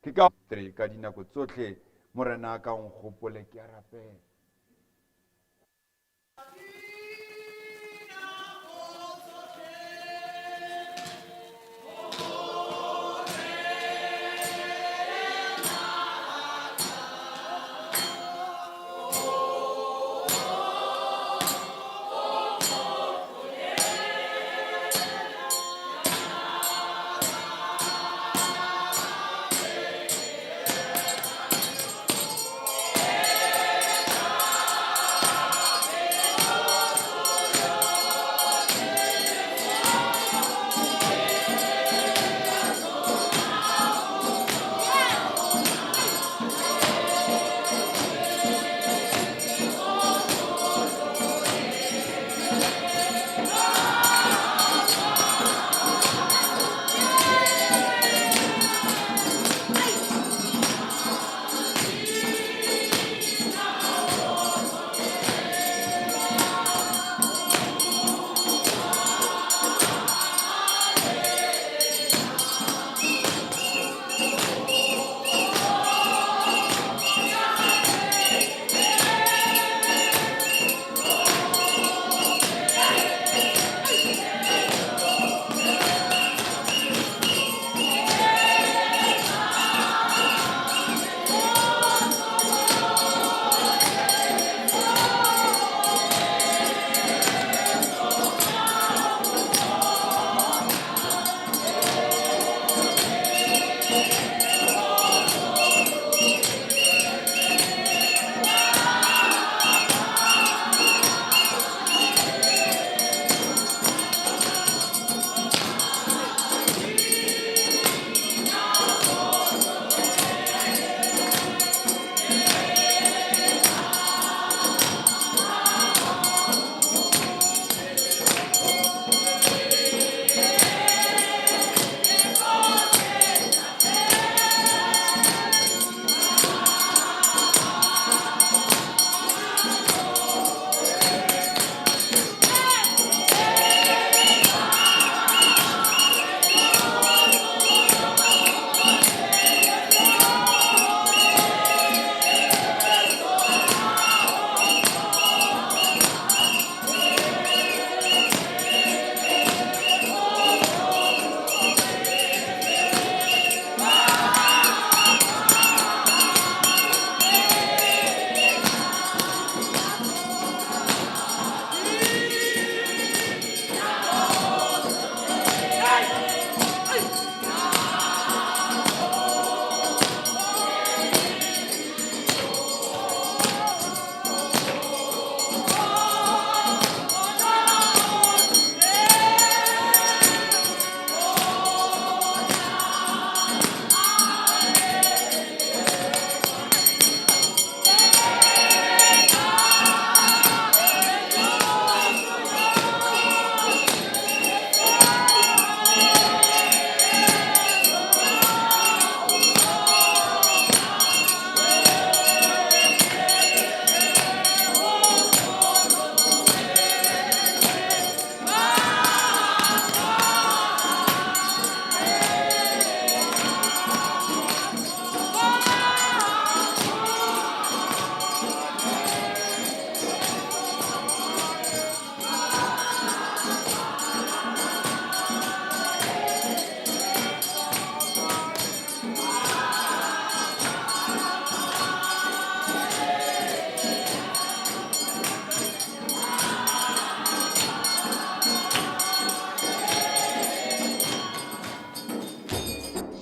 Ke ka ka dinako tsohle Morena a ka o nkgopole ke a rapela.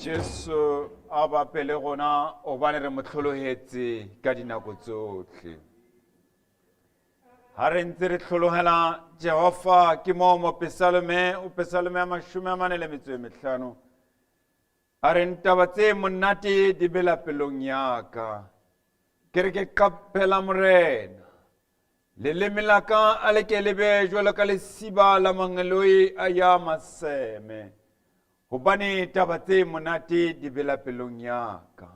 Jesu a bape le rona obane re mo tlholohetse ka dinako tsotlhe. Ha re ntse re tlholohela Jehova ke moo mopesalome o pesalome ya 45 a re ntaba tse monate di bela pelong ya ka. Ke re ke qapela Morena. Leleme la ka a le ke le be jwalo ka lesiba la mangeloi a ya maseme. Hobane taba tse monate di bela pelong ya ka.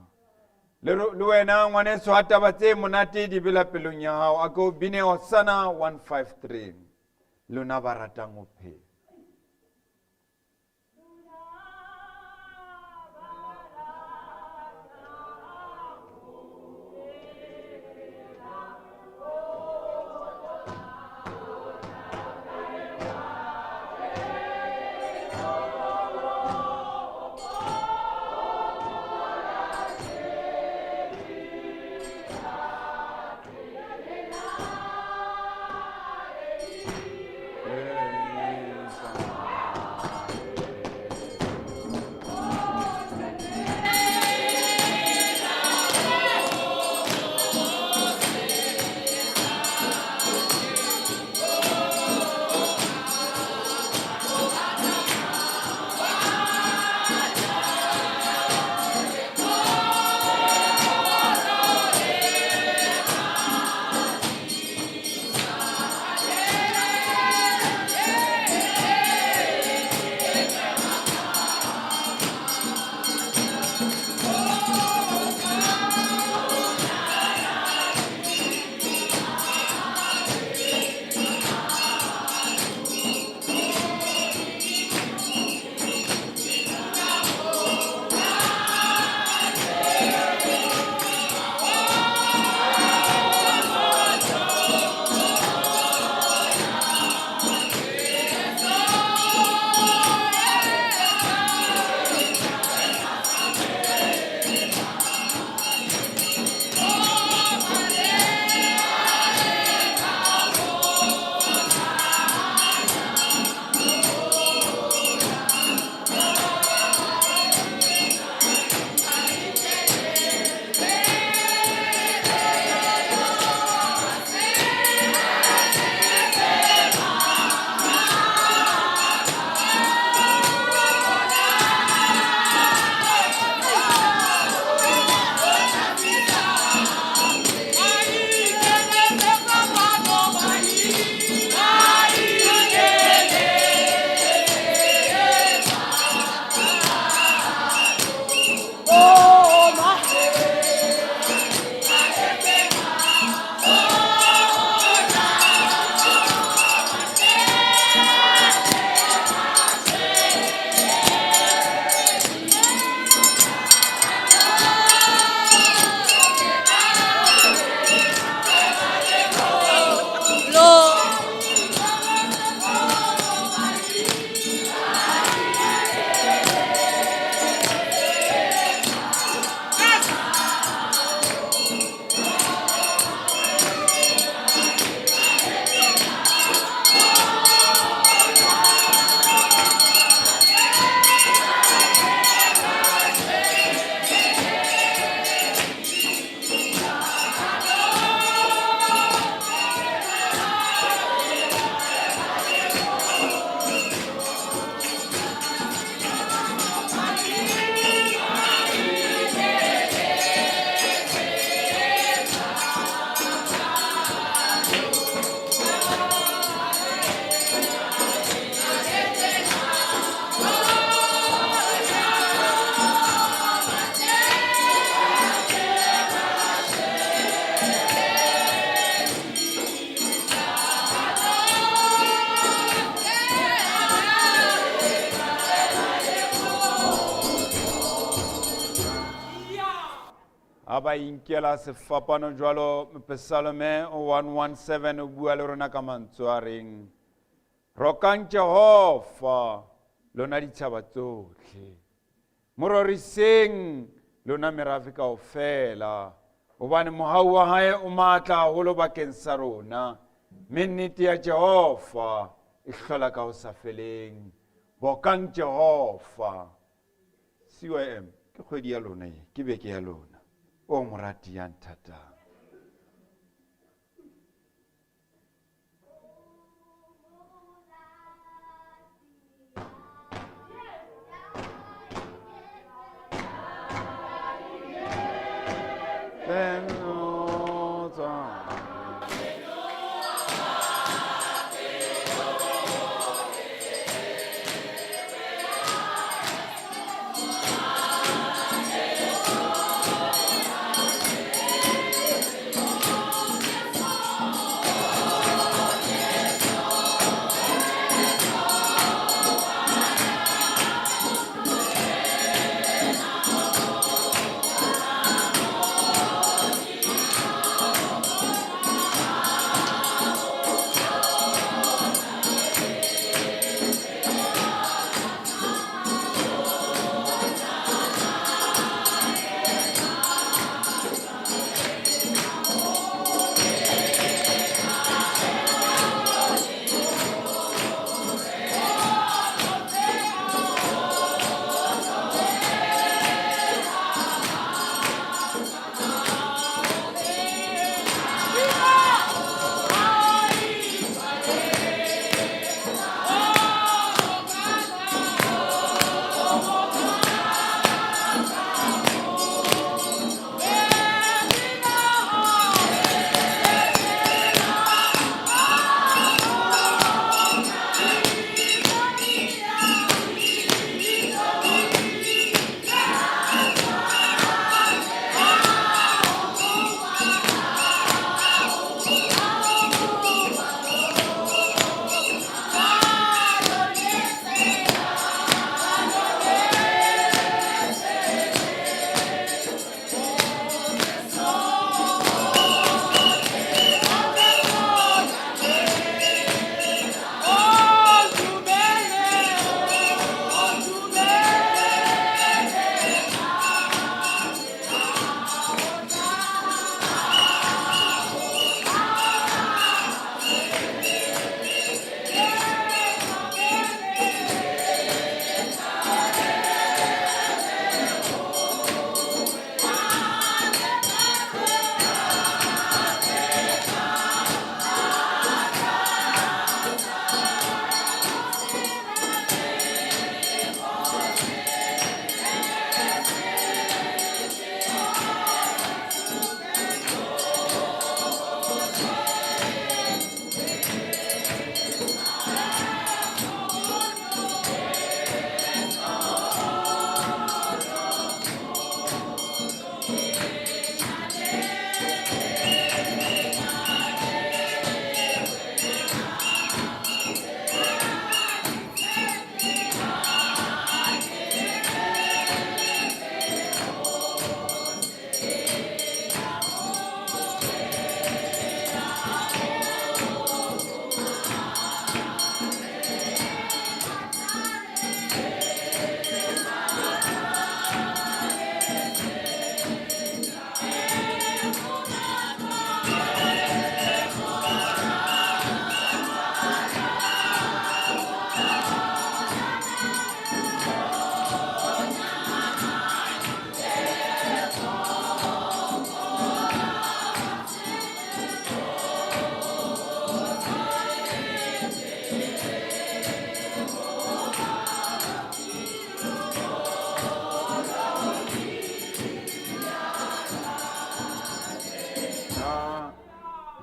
Le wena ngwaneso ha taba tse monate di bela pelong ya hao, a ko bine Hosana 153. Lona ba ratang ho phela. Ha ba inkela sefapano jwalo, Mopesalome 117 o bua le rona ka mantswe a reng, rokang Jehova lona ditjhaba tsohle, mo roriseng lona merafe kaofela, hobane mohau wa hae o matla haholo bakeng sa rona, mme nnete ya Jehova e hlola ka ho sa feleng. Bokang Jehova. CYM ke kgwedi ya lona e, ke beke ya lona. O morati ya nthatang.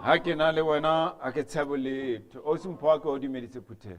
Ha ke na le wena a ke tshabe letho. O se mpho wa ka o dumedise phutheho.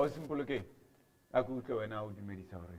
O Simpolokeng, a ke utlwe wena o dumedisa gore.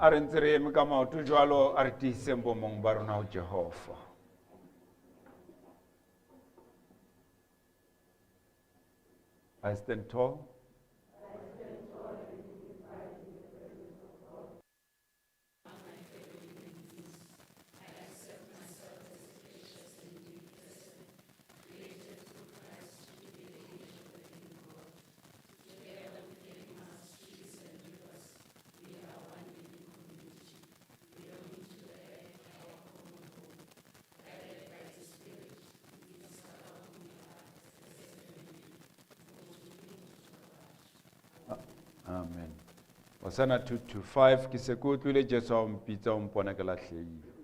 A re ntse re eme ka maoto jwalo, a re tiiseng bomong ba rona ho Jehova. I stand tall. Amen. Hosanna 225, ke se ke utlwile Jesu a o mpitsa, o mpona ke lahlehile.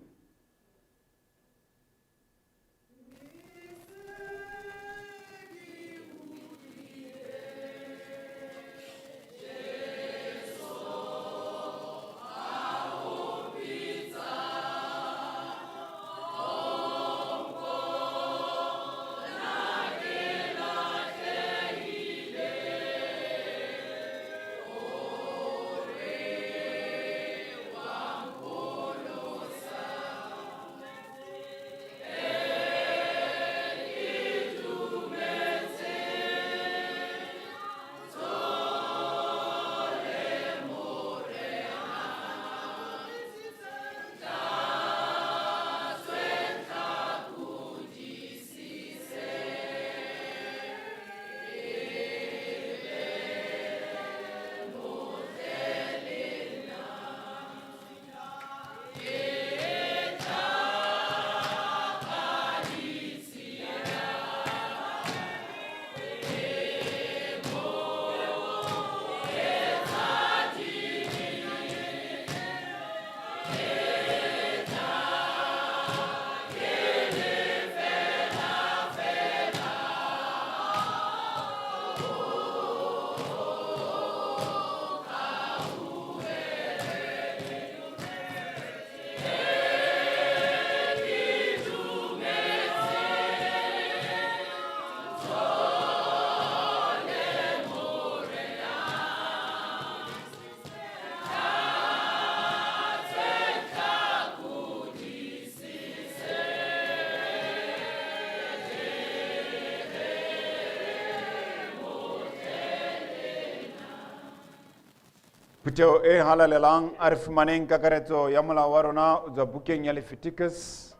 Phutheho e halalelang a re fumaneng kakaretso ya molao wa rona o tswa bukeng ya Leviticus.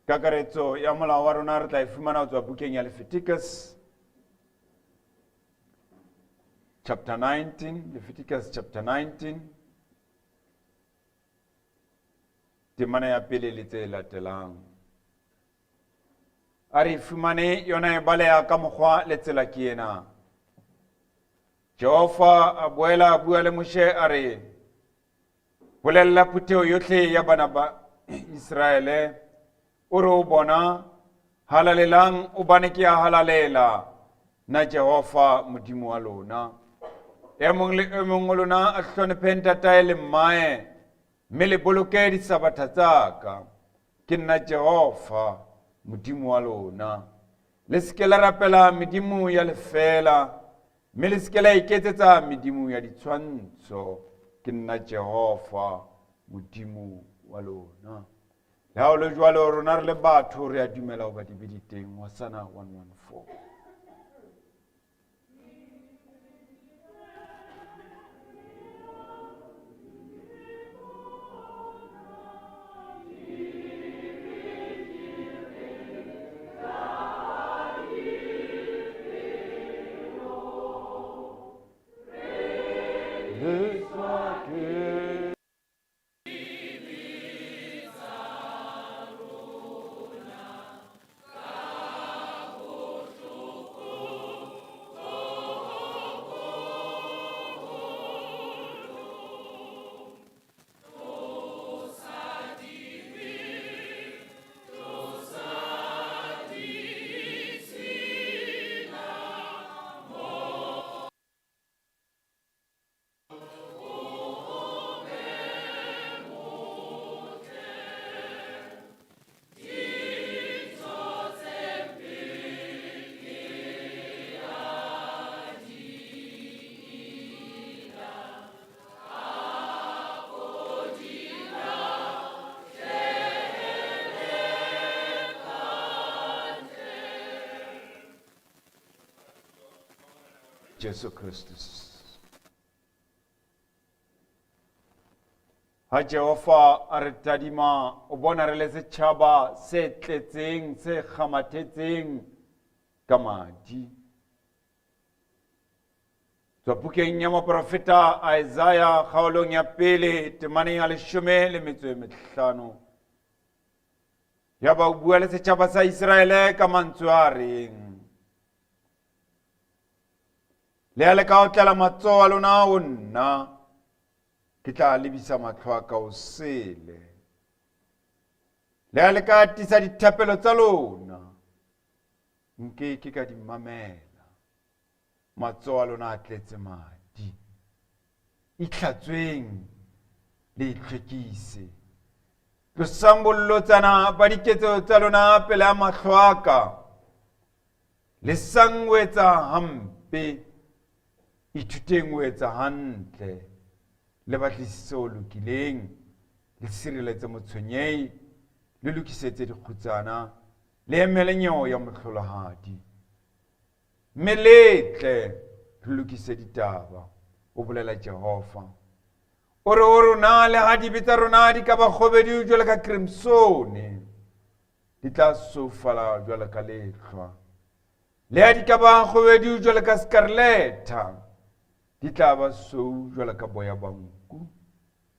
Kakaretso ya molao wa rona re tla e fumana ho tswa bukeng ya Leviticus chapter 19, Leviticus chapter 19 temana ya pele le tse latelang. A re fumane yona e baleha ka mokgwa le tsela ke ena. Jehova a boela a bua le Moshe a re, Bolella phutheho yohle ya bana ba Iseraele, o re ho bona, Halalelang, hobane ke a halalela, nna Jehova Modimo wa lona. E mong le e mong wa lona a hlonephe ntatae le mmae, mme le boloke disabatha tsa ka. Ke nna Jehova Modimo wa lona. Le se ke la rapela medimo ya lefeela, mme le se ke la iketsetsa medimo ya ditshwantsho. Ke nna Jehova Modimo wa lona. Le ha ho le jwalo, rona re le batho re a dumela hoba dibe di teng. Hosana 114. Jesu Kristus. Ha Jehova a re tadima, o bona re le setjhaba se tletseng, se kgamathetseng ka madi. Tswa bukeng ya moprofeta Isaiah kgaolong ya pele temaneng ya leshome le metso e mehlano. Yaba o bua le setjhaba sa Iseraele ka mantswe a reng, Le ha le ka otlela matsoho a lona ho nna, ke tla lebisa mahlo a ka o sele. Le ha le ka atisa dithapelo tsa lona, nke ke ka di mamela. Matsoho a lona a tletse madi. Itlhatsweng le itlhwekise. Tlosang bolotsana ba diketso tsa lona pele a mahlo a ka. Lesang ho etsa hampe, ithuteng ho etsa hantle, le batlisise ho lokileng, le sireletse motshwenyehi, le lokisetse dikgutsana, le emele nyeo ya mohlolohadi. Mme le tle re lokise ditaba, o bolela Jehova. O re ho rona, le ha dibe tsa rona di ka ba kgobedu jwalo ka krimsone, di tla soufala jwalo ka lehlwa. Le ha di ka ba kgobedu jwalo ka scarletta, di tla ba sou jwalo ka boya ba nku.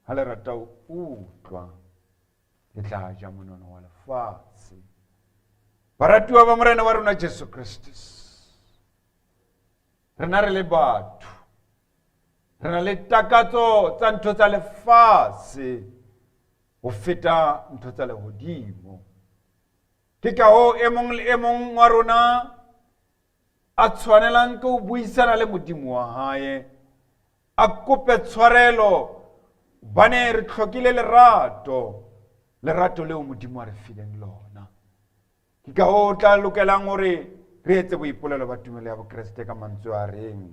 Ha le rata ho utlwa, le tla ja monono wa lefatshe. Baratuwa ba Morena wa rona Jesu Kristus, rena re le batho, re na le takatso tsa ntho tsa lefatshe ho feta ntho tsa lehodimo. Ke ka hoo e mong le e mong wa rona a tshwanelang ke ho buisana le Modimo wa hae, a kope tshwarelo hobane re hlokile lerato, lerato leo Modimo a re fileng lona. Ke ka hoo tla lokelang hore re etse boipolelo ba tumelo ya Bokreste ka mantswe a reng,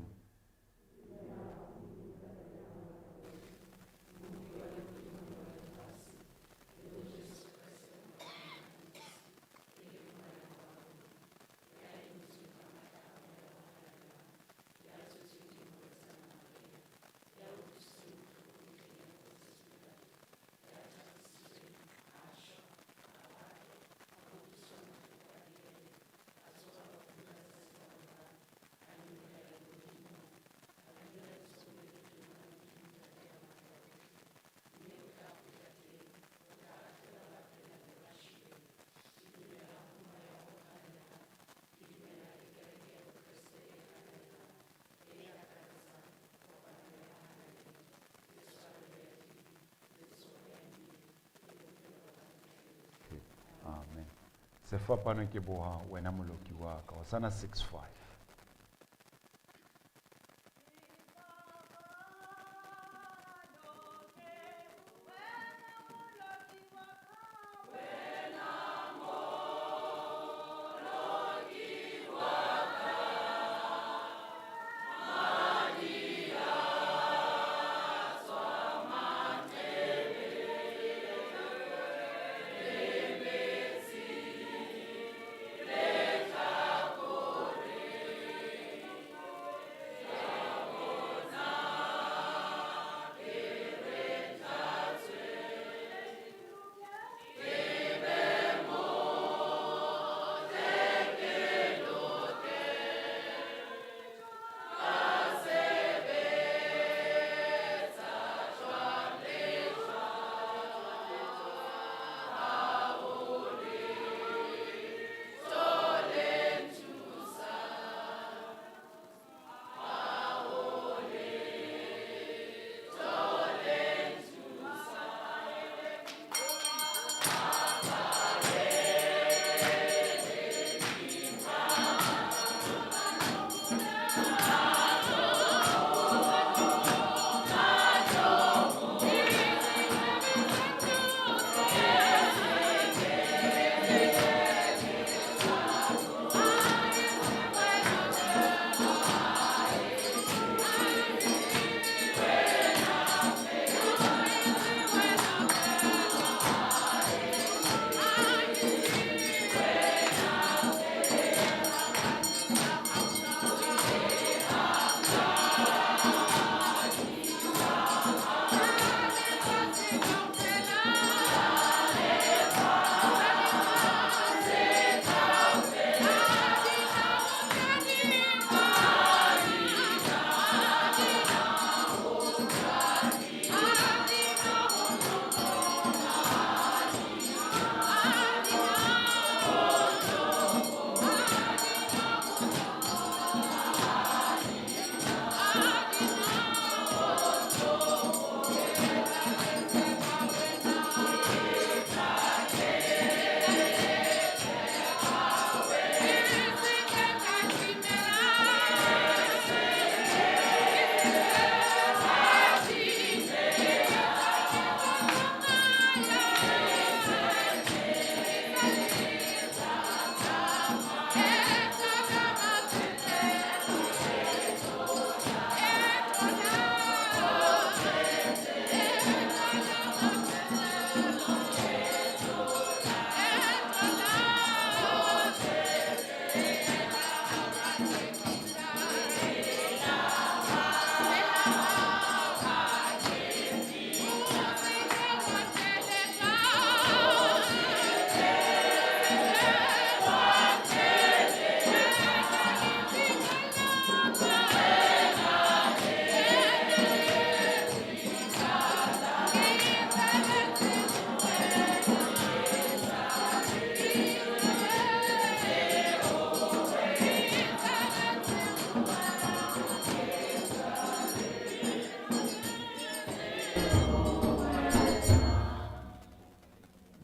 Sefapano ke boha wena moloki wa ka. Hosana 6:5.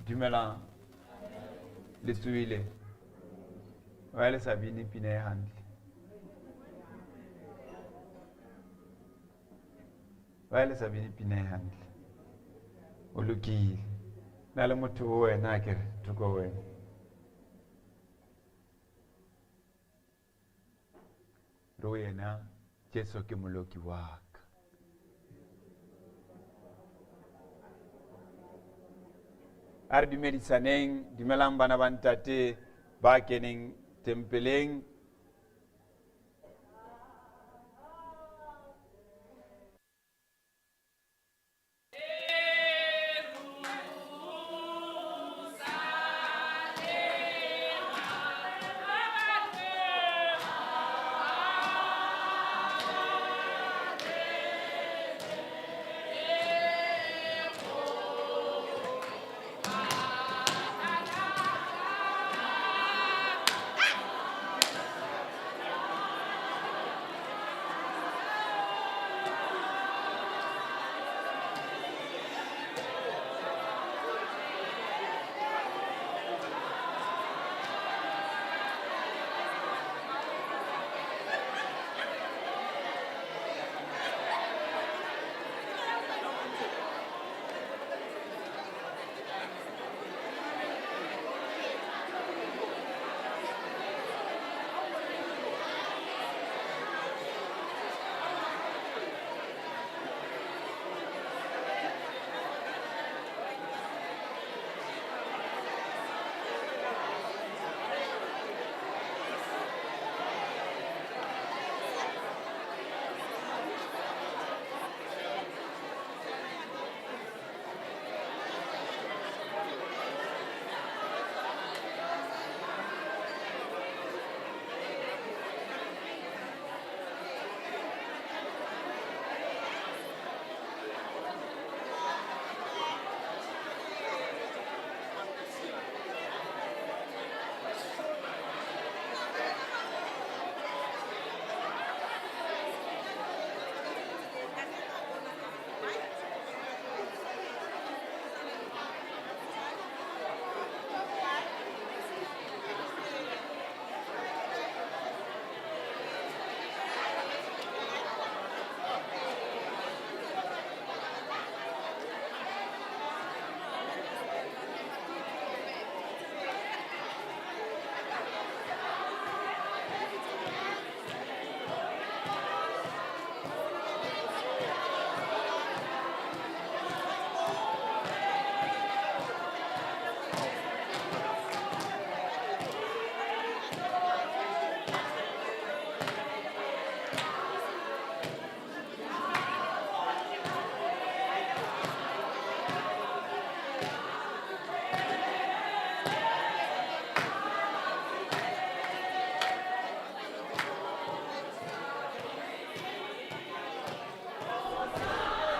Dumelang. Le tsohile. Wa le sa bine pina e hantle. Wa le sa bine pina e hantle. O lokile. Na le motho o wena akere thoko wena. Ro yena Jesu ke moloki wa ka. A re dumedisaneng, dumelang bana ba ntate ba keneng tempeleng.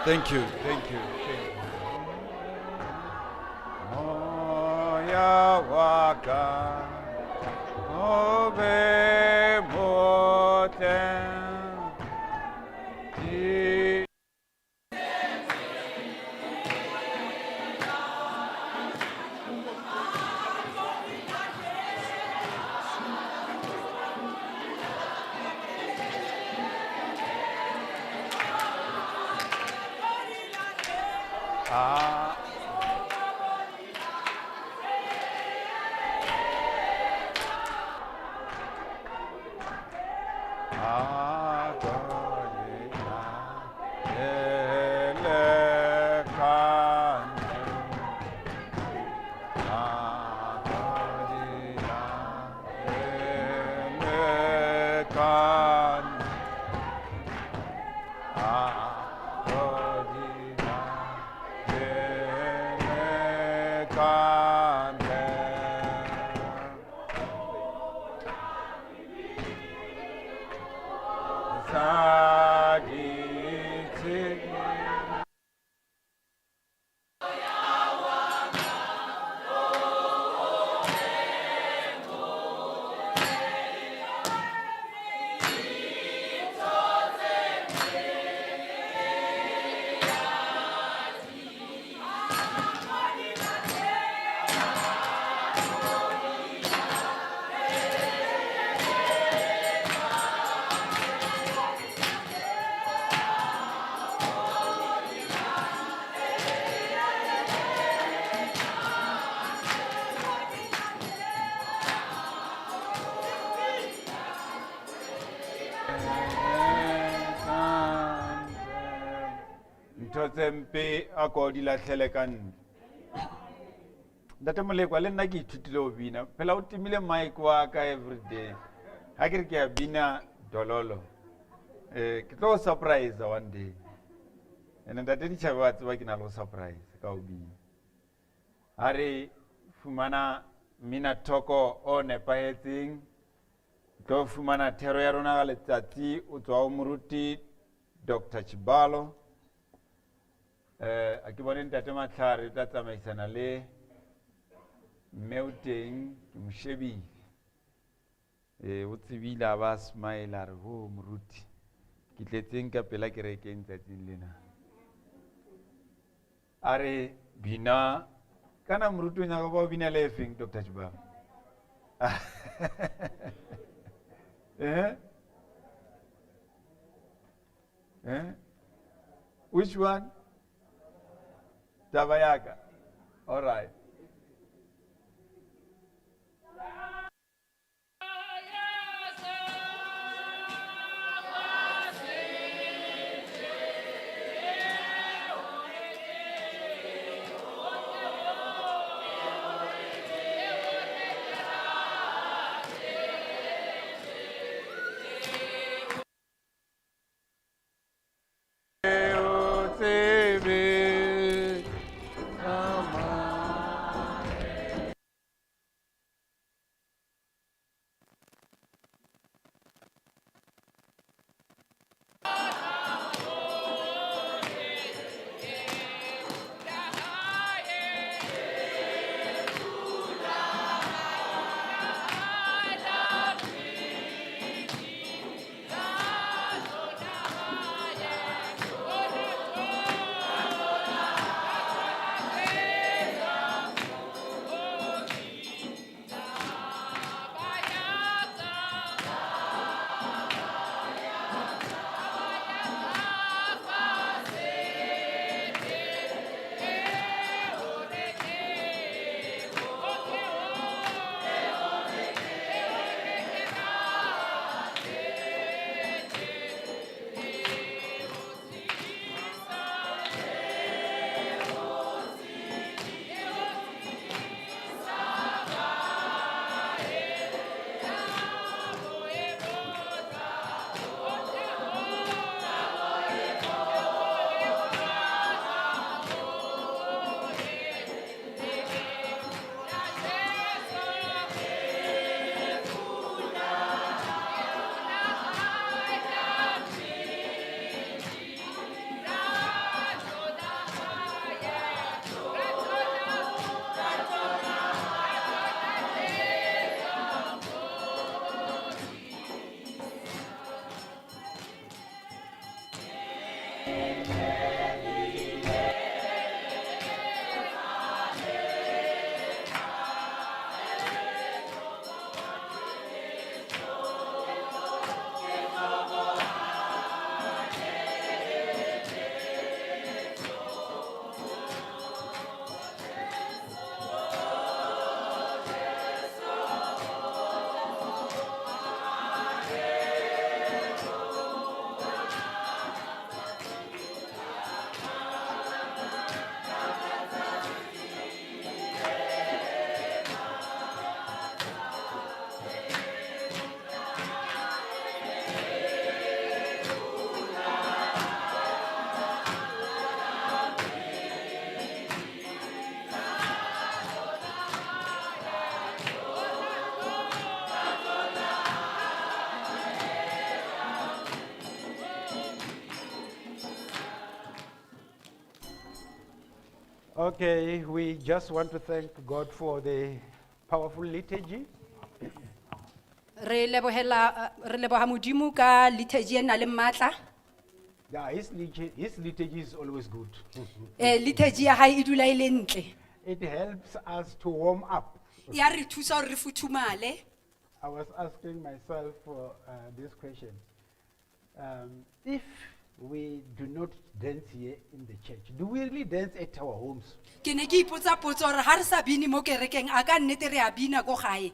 Thank you, thank you, thank you. Moya wa ka o be motle di Ah. Ntho tse mpe a ko di lahlele ka ntle. Ntate Molekwa, le nna ke ithutile ho bina. Phela o timile mic wa ka everyday. Ha ke re ke a bina dololo. Ke tlo o surprise one day. Ene ntate Ditjhaba wa tseba ke na le ho surprise ka ho bina. Ha re fumana mmina thoko o nepahetseng, tlo fumana thero ya rona ka letsatsi o tswa ho moruti Dr. Chibalo. A ke bone ntate Matlhare o tla tsamaisana le mme o teng, ke mo shebile. O tsebile a ba smile a re, ho moruti, ke tletseng ka pela kerekeng tsatsing lena. A re bina, kana moruti o nyaka ba o bina le efeng, Dr. Chibalo? Eh? Eh? Which one? Taba yaka. All right. Okay, we just want to thank God for the powerful liturgy. Re lebohela re leboha Modimo ka liturgy e nang le matla. Yeah, his liturgy is always good. Liturgy ya hae e dula e le ntle. It helps us to warm up. Ya re thusa hore re futhumale. I was asking myself this question. If we do not dance here in the church, do we really dance at our homes? Ke ne ke ipotsa potso hore ha re sa bine mo kerekeng a ka nnete re a bina ko gae.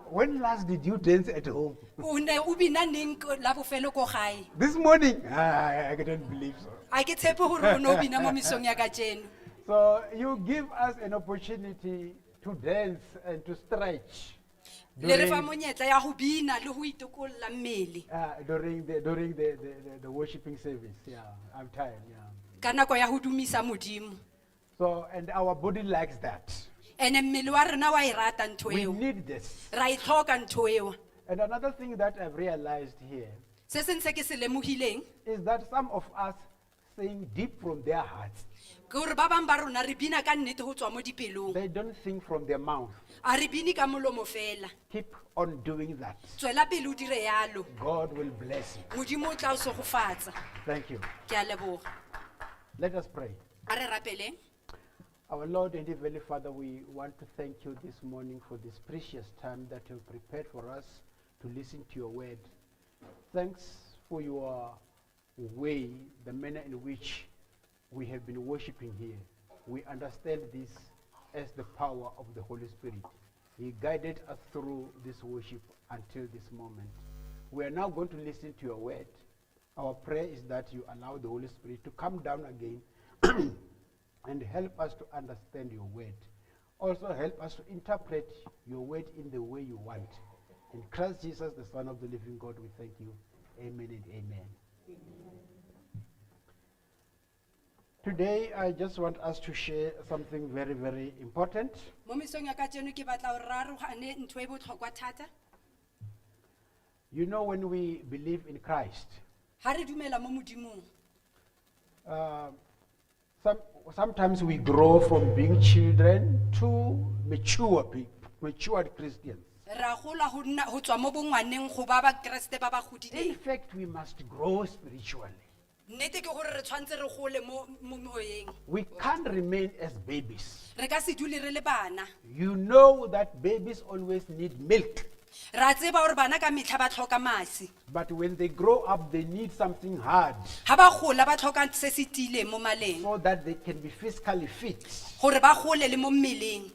When last did you dance at home? O ne o bina neng la bofelo ko gae? This morning? Ah, I don't believe so. A ke tshepe hore o ne o bina mo mesong ya kajeno. So you give us an opportunity to dance and to stretch Le re fa during, monyetla ya ho bina le ho itokolla mmele during, the, during the worshiping service. Yeah, I'm tired. Yeah. ka nako ya ho dumisa Modimo. So, and our body likes that. Ene mmele wa rena wa e rata ntho We eo. need this. Ra e tlhoka ntho eo. And another thing that I've realized here Se seng se ke se lemohileng is that some of us sing deep from their hearts. ke hore ba bang ba rona re bina ka nnete ho tswa mo dipelong. They don't sing from their mouth. A re bine ka molomo fela. Keep on doing that. Tswela pele o dire yalo. God will bless you. Modimo o tla o segofatsa. Thank you. Ke a leboga. Let us pray. A re rapeleng. Our Lord and Heavenly Father, we want to thank you this morning for this precious time that you've prepared for us to listen to your word. Thanks for your way, the manner in which we have been worshiping here. We understand this as the power of the Holy Spirit. He guided us through this worship until this moment. We are now going to listen to your word. Our prayer is that you allow the Holy Spirit to come down again and help us to understand your word. Also, help us to interpret your word in the way you want. In Christ Jesus, the Son of the living God, we thank you. Amen and amen. Today, I just want us to share something very, very important. Mo mesong ya kajeno ke batla hore re arohane ntho e botlhokwa thata. You know, when we believe in Christ, Ha re dumela mo Modimong, sometimes we grow from being children to mature people, matured Christians. ra gola ho nna ho tswa mo bongwaneng go ba Bakreste ba ba In godileng. fact, we must grow spiritually. Nnete ke gore re tshwanetse re gole mo mo moyeng. We can't remain as babies. Re ka se dule re le bana. You know that babies always need milk, Ra tseba hore bana ka metlha ba tlhoka masi. but when they grow up, they need something hard Ha ba gola ba tlhoka se se tiileng mo maleng so that they can be physically fit. gore ba gole le mo mmeleng.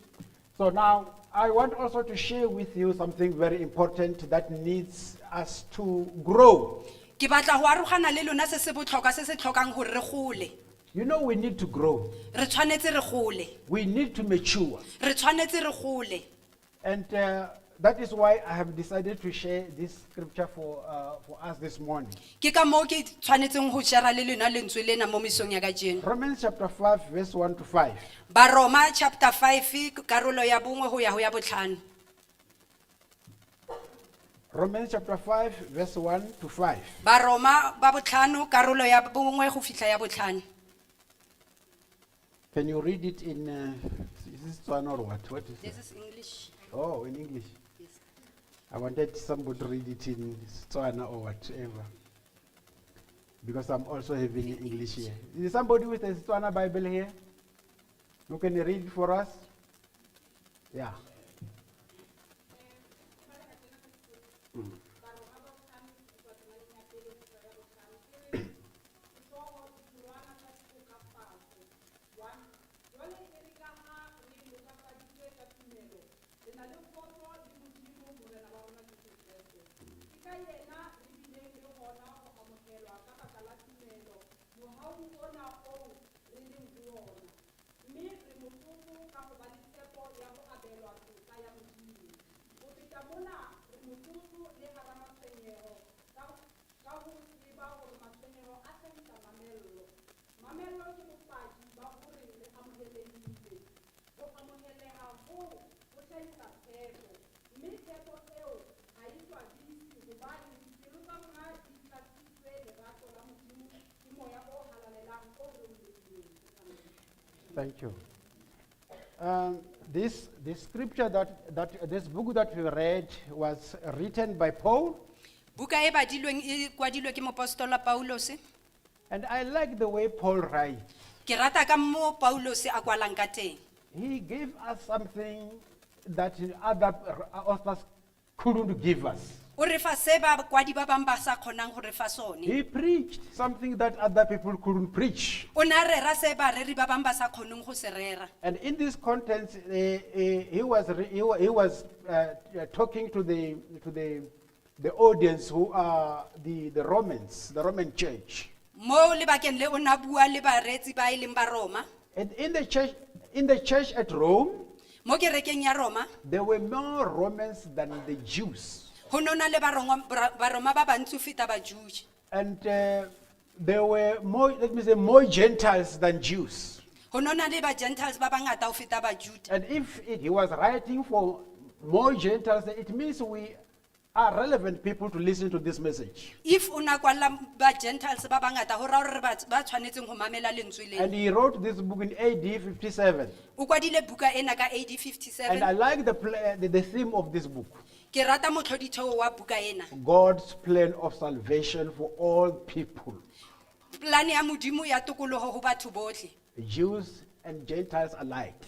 So now, I want also to share with you something very important that needs us to grow. Ke batla go arogana le lona se se botlhokwa se se tlhokang gore re gole. You know, we need to grow, Re tshwanetse re gole. we need to mature. Re tshwanetse re gole. And that is why I have decided to share this scripture for us this morning. Ke ka moo ke tshwanetseng go share le lona lentswe lena mo mesong ya kajeno. Romans chapter 5, verse 1 to 5. Baroma chapter 5 karolo ya bongwe go ya go ya botlhano. Romans chapter 5, verse 1 to 5. Baroma ba botlhano karolo ya bongwe go fitlha ya botlhano. Can you read it in, is this Tswana or what? What is This it? is English. Oh, in English. Yes. I wanted somebody to read it in Tswana or whatever. Because I'm also having English here. Is somebody with a Tswana Bible here? Who can read for us? Yeah. Thank you. This scripture that this book that we read was written by Paul. Buka e badilweng e kwadilwe ke mopostola Paulose. And I like the way Paul writes. Ke rata ka moo Paulose a kwalang ka teng. He gave us something that other authors couldn't give us. O re fa se bakwadi ba bang ba sa kgonang go re fa sone. He preached something that other people couldn't preach. O ne a rera se bareri ba bang ba sa kgoneng go se rera. And in this context, he was talking to the audience who are the Romans, the Roman church. Mo lebakeng le o ne a bua le bareetsi ba e leng ba Roma. And in the church at Rome, Mo kerekeng ya Roma, there were more Romans than the Jews. go ne ho na le Baroma ba bantsi ho feta Bajuda. And there were more, let me say, more Gentiles than Jews. Ho no na le ba Gentiles ba bangata ho feta Bajuda. And if he was writing for more Gentiles, it means we are relevant people to listen to this message. If o na kwalla ba Gentiles ba bangata ho ra hore ba tshwanetseng ho mamela lentswe lena. And he wrote this book in AD 57. O kwadile buka ena ka AD 57. And I like the theme of this book. Ke rata motlhoditheo wa buka ena. God's plan of salvation for all people. Plan ya Modimo ya tokoloho ho batho bohle. Jews and Gentiles alike.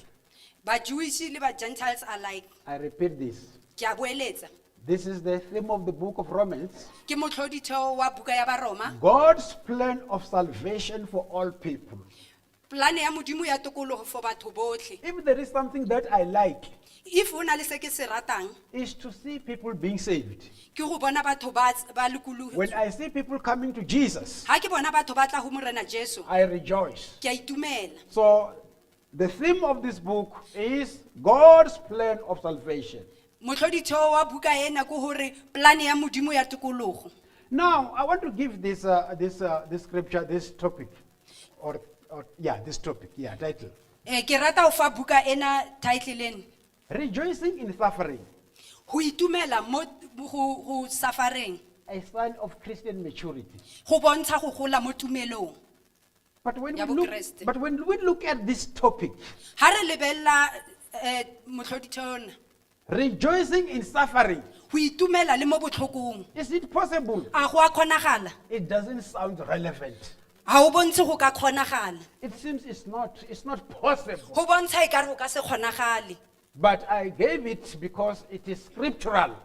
Ba Jewish le ba Gentiles alike. I repeat this. Ke a boeletsa. This is the theme of the book of Romans. Ke motlhoditheo wa buka ya Baroma. God's plan of salvation for all people. Plan ya Modimo ya tokoloho for batho bohle. If there is something that I like, If o na le se ke se ratang, is to see people being saved. ke go bona batho ba lokolohi. When I see people coming to Jesus, Ha ke bona batho ba tla ho Morena Jesu, I rejoice. ke a itumela. So the theme of this book is God's plan of salvation. Motlhoditheo wa buka ena ke hore plan ya Modimo ya tokologo. Now, I want to give this scripture, this topic, or yeah, this topic, yeah, title. Ke rata ho fa buka ena title ena. Rejoicing in suffering, Ho itumela mo ho safareng. a sign of Christian maturity. Ho bontsha ho hola mo tumelong. But Ya Bokreste. when we look at this topic, Ha re lebella motlhoditheo ona. rejoicing in suffering, Ho itumela le mo botlhokong. is it possible? A go a kgonagala? It doesn't sound relevant. Ha o bontshe go ka kgonagala. It seems it's not possible. Ho bontsha ekare ho ka se kgonagale. But I gave it because it is scriptural.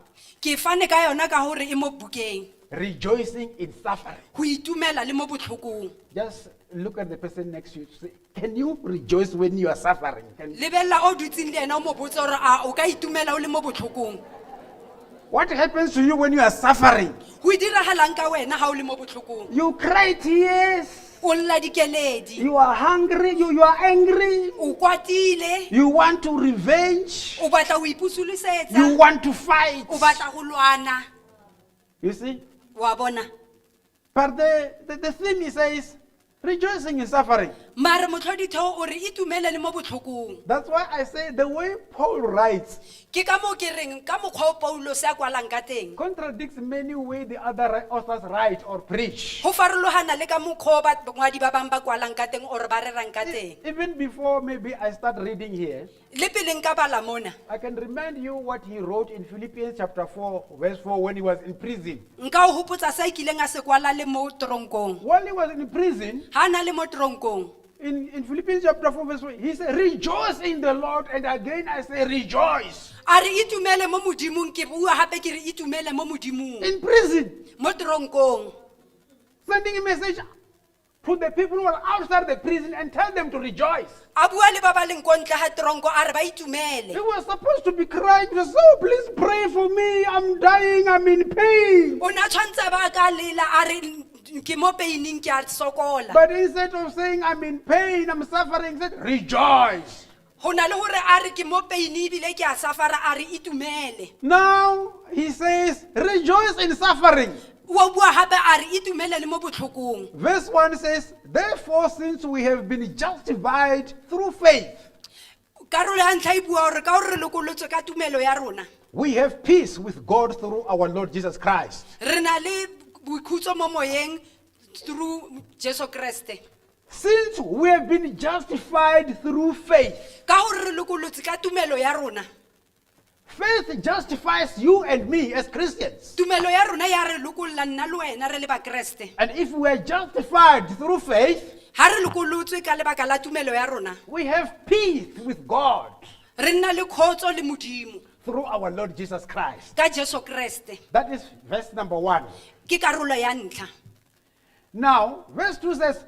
Ke fane ka yona ka hore e mo bukeng. Rejoicing in suffering. Ho itumela le mo botlhokong. Just look at the person next to you. Say, can you rejoice when you are suffering? Can Lebella o dutseng le yena o mo botse hore a o ka itumela o le mo botlhokong. What happens to you when you are suffering? Ho diragalang ka wena ha o le mo botlhokong? You cry tears. O lla dikeledi. You are hungry. You are angry. O kwatile. You want to revenge. O batla ho ipusolosetsa. You want to fight. O batla ho lwana. You see? Wa bona? But the theme he says, rejoicing in suffering. Mare motlhoditheo o re itumele le mo botlhokong. That's why I say the way Paul writes Ke ka moo ke reng, ka mokgwa o Paulus a kwalang ka teng. contradicts many way the other authors write or preach. Ho farologana le ka mokgwa o bangwadi ba bang ba kwalang ka teng or ba rerang ka teng. Even before maybe I start reading here, Le pele nka bala mona. I can remind you what he wrote in Philippians chapter 4, verse 4, when he was in prison. Nka o hopotsa se a kileng a se kwala le mo tronkong. While he was in prison, Ha a na le mo tronkong. in Philippians chapter 4, verse 4, he said, rejoice in the Lord, and again I say rejoice. A re itumele mo Modimong, ke bua hape ke re itumele mo Modimong. In prison, Mo tronkong. sending a message to the people who are outside the prison and tell them to rejoice. A bua le ba ba leng ko ntle ga tronko a re ba itumele. He was supposed to be crying, so please pray for me, I'm dying, I'm in pain. O ne a tshwantse ba ka lela a re ke mo paining ke a sokola. But instead of saying I'm in pain, I'm suffering, he said rejoice. Ho na le hore a re ke mo pain ebile ke a safara a re itumele. Now he says rejoice in suffering. Wa bua hape a re itumele le mo botlhokong. Verse 1 says, therefore, since we have been justified through faith, Karolo ya ntlha e bua hore ka hore re lokolotswe ka tumelo ya rona, we have peace with God through our Lord Jesus Christ. re na le boikhutso mo moyeng through Jesu Kreste. Since we have been justified through faith, Ka hore re lokolotse ka tumelo ya rona. Faith justifies you and me as Christians. Tumelo ya rona ya re lokolla nna le wena re le bakreste. And if we are justified through faith, Ha re lokolotswe ka lebaka la tumelo ya rona, we have peace with God re nna le khotso le Modimo through our Lord Jesus Christ. ka Jesu Kreste. That is verse number 1. Ke karolo ya ntlha. Now, verse 2 says,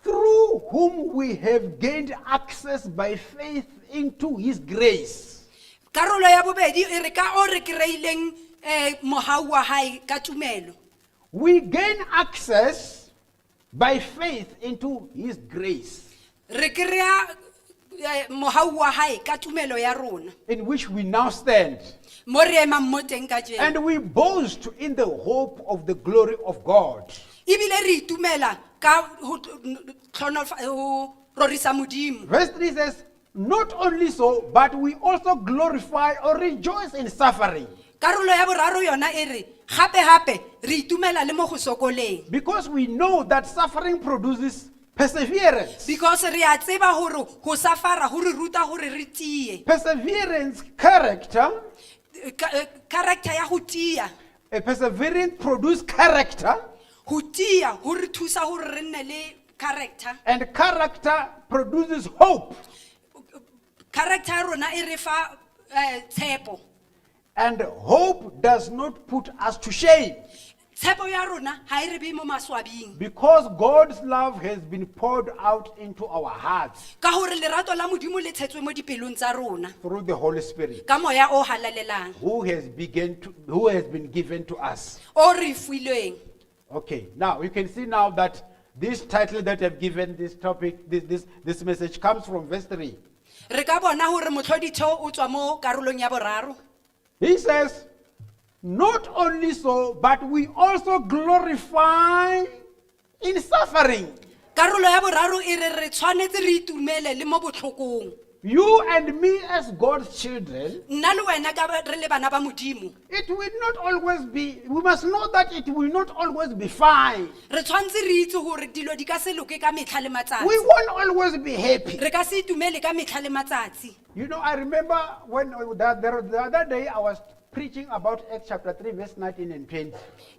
through whom we have gained access by faith into his grace. Karolo ya bobedi e re ka o re kreileng mohau wa hae ka tumelo. We gain access by faith into his grace, Re kry-a mohau wa hae ka tumelo ya rona. in which we now stand. Mo re emang mo teng kajeno. And we boast in the hope of the glory of God. Ebile re itumela ka ho ho rorisa Modimo. Verse 3 says, not only so, but we also glorify or rejoice in suffering. Karolo ya boraro yona e re gape gape re itumela le mo go sokoleng. Because we know that suffering produces perseverance. Because re a tseba hore ho safara ho re ruta hore re tiye. Perseverance, character. Character ya ho tiya. A perseverance produces character. Ho tiya ho re thusa hore re nne le character. And character produces hope. Character ya rona e re fa tshepo. And hope does not put us to shame. Tshepo ya rona ha e re be mo maswabing. Because God's love has been poured out into our hearts. Ka hore lerato la Modimo le tshetswe mo dipelong tsa rona. Through the Holy Spirit. Ka moya o halalelang. Who has been given to us. O re filweng. Okay, now you can see now that this title that I've given this topic, this message comes from verse 3. Re ka bona hore motlhoditho o tswa mo karolong ya boraro. He says, not only so, but we also glorify in suffering. Karolo ya boraro e re re tshwanetse re itumele le mo botlhokong. You and me as God's children, Nna le wena ka ba re le bana ba Modimo. it will not always be, we must know that it will not always be fine. Re tshwanetse re itse hore dilo di ka se loke ka metlha le matsatsi. We won't always be happy. Re ka se itumele ka metlha le matsatsi. You know, I remember when the other day I was preaching about Acts chapter 3, verse 19 and 20.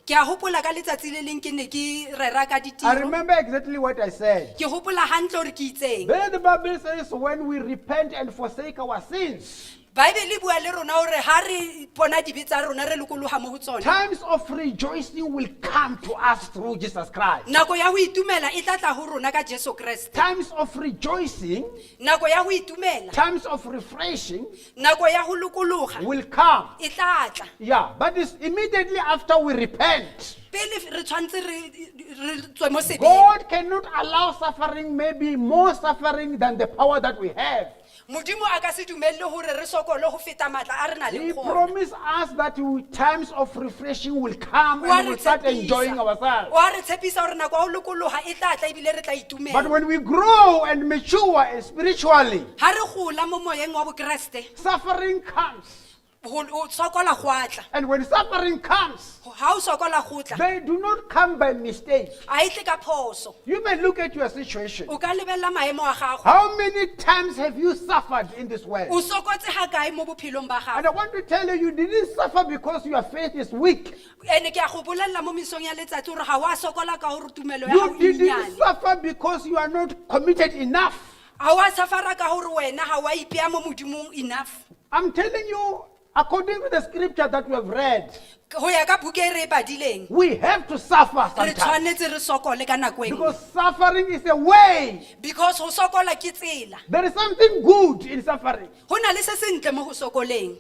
Ke a hopola ka letsatsi le leng ke ne ke rera ka I ditiro. remember exactly what I said. Ke hopola hantle hore ke itseng. There the Bible says when we repent and forsake our sins, Bible e bua le rona hore ha re ipona dibe tsa rona re lokoloha mo ho tsona. times of rejoicing will come to us through Jesus Christ. Nako ya ho itumela e tla tla ho rona ka Jesu Kreste. Times of rejoicing, Nako ya ho itumela, times of refreshing nako ya ho lokoloha will come. e tla tla. Yeah, but it's immediately after we repent. Pele re tshwanetse re tswe mo sebeng. God cannot allow suffering, maybe more suffering than the power that we have. Modimo a ka se dumelle hore re sokole ho feta matla a re nang He le ona. promised us that times of refreshing will come O a and re we'll start tshepisa. enjoying ourselves. O a re tshepisa hore nako ya ho lokoloha e tla tla ebile re tla itumela. But when we grow and mature spiritually, Ha re gola mo moyeng wa Bokreste, suffering comes. ho sokola go a tla. And when suffering comes, Ha o sokola go tla, they do not come by mistake. a e tle ka phoso. You may look at your situation. O ka lebella maemo a gago. How many times have you suffered in this world? O sokotse ha kae mo bophelong ba And gago? I want to tell you, you didn't suffer because your faith is weak. Ene ke a go bolella mo mesong ya letsatsi hore ha wa sokola ka hore tumelo ya You gago e didn't nyenyane. suffer because you are not committed enough. Ha wa safara ka hore wena ha wa ipeya mo Modimong enough. I'm telling you, according to the scripture that we have read, Ho ya ka buka e re e badileng, we have to suffer re sometimes. tshwanetse re sokole ka nako e nngwe. Because suffering is a way. Because ho sokola ke tsela. There is something good in suffering. Ho na le se sentle mo ho sokoleng.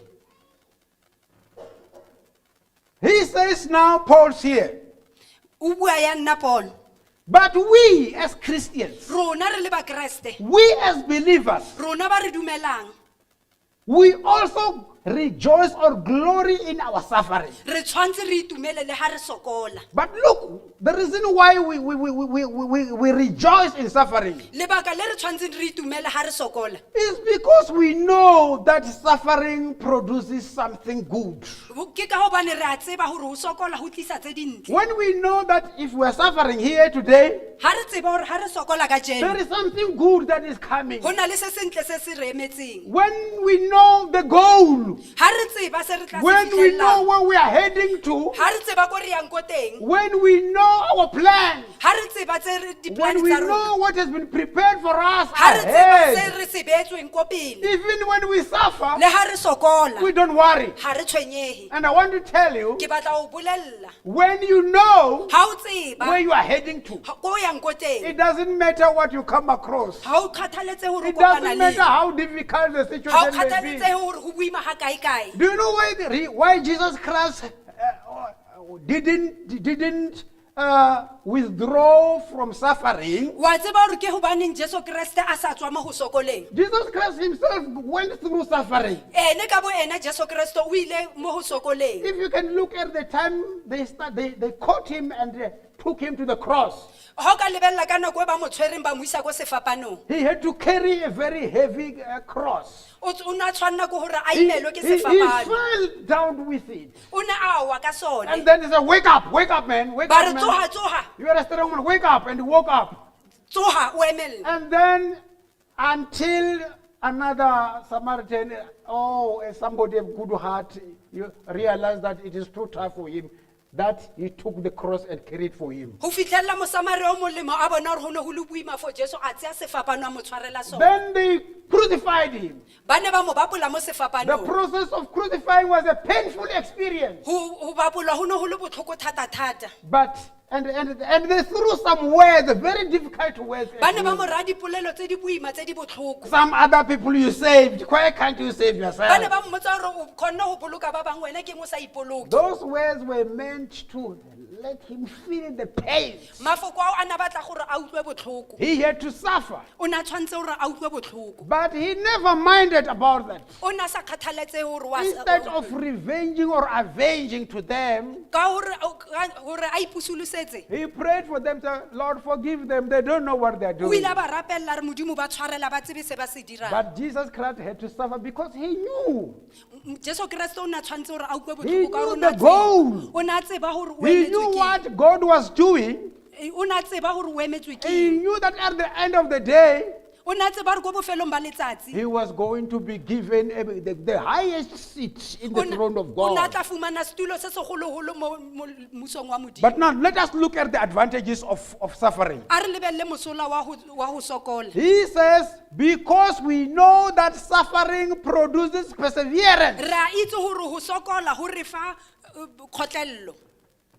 He says now, Paul's here, O bua ya nna Paul. but we as Christians, Rona re le Bakreste, we as believers, rona ba re dumelang, we also rejoice or glory in our suffering. Re tshwanetse re itumele le ha re sokola. But look, the reason why we rejoice in suffering Lebaka le re tshwanetseng re itumele ha re sokola is because we know that suffering produces something good. Ke ka hobane re a tseba hore ho sokola ho tlisa tse dintle. When we know that if we are suffering here today, Ha re tseba hore ha re sokola there kajeno is something good that is coming. ho na le se sentle se se re emetseng. When we know the goal, Ha re tseba se re tla se when we know fihlellang, where we are heading to, ha re tseba ko re yang ko teng, when we know our plan, ha re tseba tse re di-plan when we tsa rona, know what has been prepared for us ha re tseba se ahead, re se beetsweng ko pele, even when we suffer, le ha re sokola we don't worry. ha re tshwenyehe. And I want to tell you, Ke batla ho bolella, when you know ha o tseba where you are heading to, ko o yang ko teng, it doesn't matter what you come across. ha o kgathaletse hore o It kopana doesn't le matter how difficult the ha o situation may kgathaletse be. hore ho boima ha kae kae. Do you know why Jesus Christ didn't withdraw from suffering? Wa tseba hore ke hobaneng Jesu Kreste a sa tswa mo ho sokoleng? Jesus Christ himself went through suffering. Ene ka bo ena Jesu Kreste o ile mo ho sokoleng. If you can look at the time they caught him and took him to the cross, Ha o ka lebella ka nako e ba mo tshwereng ba mo isa ko sefapanong, he had to carry a very heavy cross. o ne a tshwanela ke hore a He, imelwe ke he sefapano. fell down with it. O ne a wa ka sone. And then he said, "Wake up, wake up, man, wake Ba up, re man. tsoha, tsoha, You are a strong man, wake up." And he woke up. tsoha o emelle. And then until another Samaritan, oh, somebody of good heart, you realize that it is too tough for him, that he took the cross and carried for him. Ho fihlella Mosamaria o molemo a bona hore ho ne ho le boima for Jesu a tseya sefapano a mo tshwarela sona. Then they crucified him. Ba ne ba mo bapola mo The sefapanong. process of crucifying was a painful experience. Ho bapolwa ho ne ho le botlhoko thata-thata. But, and they threw some words, very difficult words at Ba ne ba him. mo raya dipolelo tse di boima tse di botlhoko. Some other people you saved, why can't you save Ba ne yourself? ba mmotsa hore o kgonne ho boloka ba bang wena keng o sa ipoloke. Those words were meant to let him feel the pain. Mafoko ao a na batla gore a utlwe botlhoko. He had to suffer. O ne a tshwanetse hore a utlwe botlhoko. But he never minded about that. O ne a sa kgathaletse hore wa Instead of revenging or avenging to them, ka hore a ipusulosetse. he prayed for them, say, "Lord, forgive them. They don't know what they're O doing." ile a ba rapella re Modimo ba tshwarela ba tsebe se ba se dirang. But Jesus Christ had to suffer because he knew. Jesu Kreste o ne a tshwanetse hore a utlwe He botlhoko ka hore knew o ne a the tseba- goal. o ne a tseba hore o He emetswe knew keng. what God was doing. O ne a tseba hore o emetswe He keng. knew that at the end of the day, O ne a tseba hore ko bofelong ba letsatsi he was going to be given the highest seat in the o ne throne of o ne a God. tla fumana setulo se seholoholo mo mmusong wa Modimo. But now let us look at the advantages of suffering. A re lebelle mosola wa ho sokola. He says, because we know that suffering produces perseverance. Re a itse hore ho sokola ho re fa kgotlello.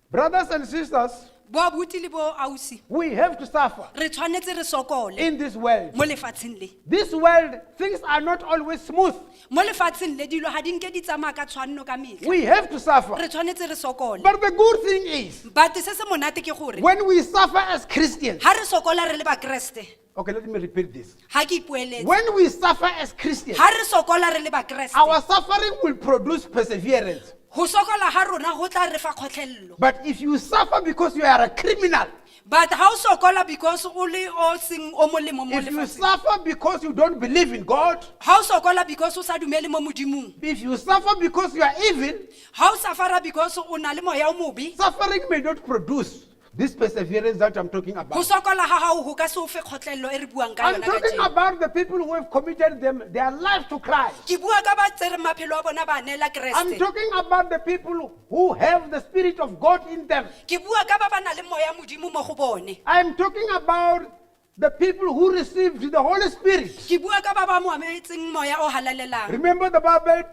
Brothers and sisters, Bo abuti le bo ausi, we have to suffer re tshwanetse re sokole in this world. mo lefatsheng le. This world, things are not always smooth. Mo lefatsheng le dilo ha di nke di tsamaya ka tshwanno ka mehla. We have to suffer. Re tshwanetse re sokole. But the good thing is, But se se monate ke gore when we suffer as Christians, ha re sokola re le bakreste, okay, let me repeat this. ha ke ipoeletse. When we suffer as Christians, Ha re sokola re le bakreste, our suffering will produce perseverance. ho sokola ha rona ho tla re fa kgotlello. But if you suffer because you are a criminal, But ha o sokola because o le o seng o molemo mo if you lefatsheng, suffer because you don't believe in God, ha o sokola because o sa dumele mo Modimong, if you suffer because you are evil, ha o suffer-a because o na le moya o mobe, suffering may not produce this perseverance that I'm talking ho about. sokola ha hao ho ka se o fe kgotlello e re buang ka I'm yona talking kajeno. about the people who have committed their life to Christ. Ke bua ka ba tsereng maphelo a bona ba neela I'm Kreste. talking about the people who have the Spirit of God in them. Ke bua ka ba ba nang le moya Modimo mo go bone. I'm talking about the people who received the Holy Spirit. Ke bua ka ba ba mo ametseng moya o halalelang. Remember, the Bible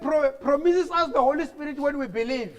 promises us the Holy Spirit when we believe.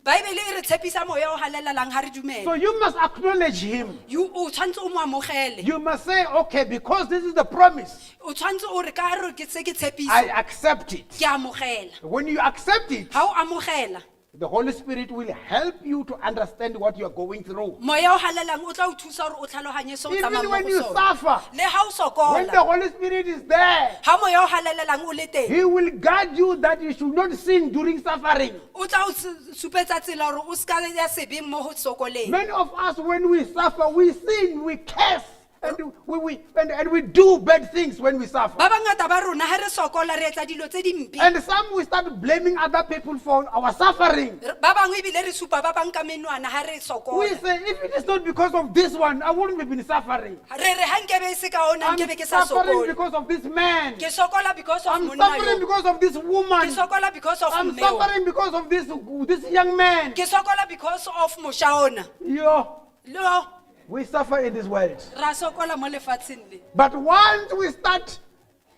Bible e re tshepisa moya o halalelang ha re So dumela. you must acknowledge Him. You o tshwantse o mo amogele. You must say, okay, because this is the promise, O tshwantse o re ka re ke se ke tshepiso. I accept it. Ke amogela. When you accept it, Ha o amogela, The Holy Spirit will help you to understand what you are going through. Moya o halalelang o tla o thusa gore o tlhaloganye se o Even tsamayang mo when go you sona. suffer, Le ha o when the sokola, Holy Spirit is there, ha moya o halalelang o le teng, He will guide you that you should not sin during suffering. o tla o supetsa tsela gore o seka ya sebeng mo go sokoleng. Many of us, when we suffer, we sin, we curse, and we do bad things when we suffer. Ba bangata ba rona ha re sokola re etsa dilo tse dimpe. And some we start blaming other people for our suffering. Ba bangwe ebile re supa ba bang ka menwana ha re We sokola. say, if it is not because of this one, I wouldn't have been suffering. Re re ha nkebe e se ka ona I'm nkebe ke sa suffering sokole. because of this man. Ke sokola because of I'm monna suffering yo. because of this Ke woman. sokola because of I'm mme o. suffering because of this young man. Ke sokola because of mosha ona. Yo, Lo we suffer in this world. ra sokola mo lefatsheng le. But once we start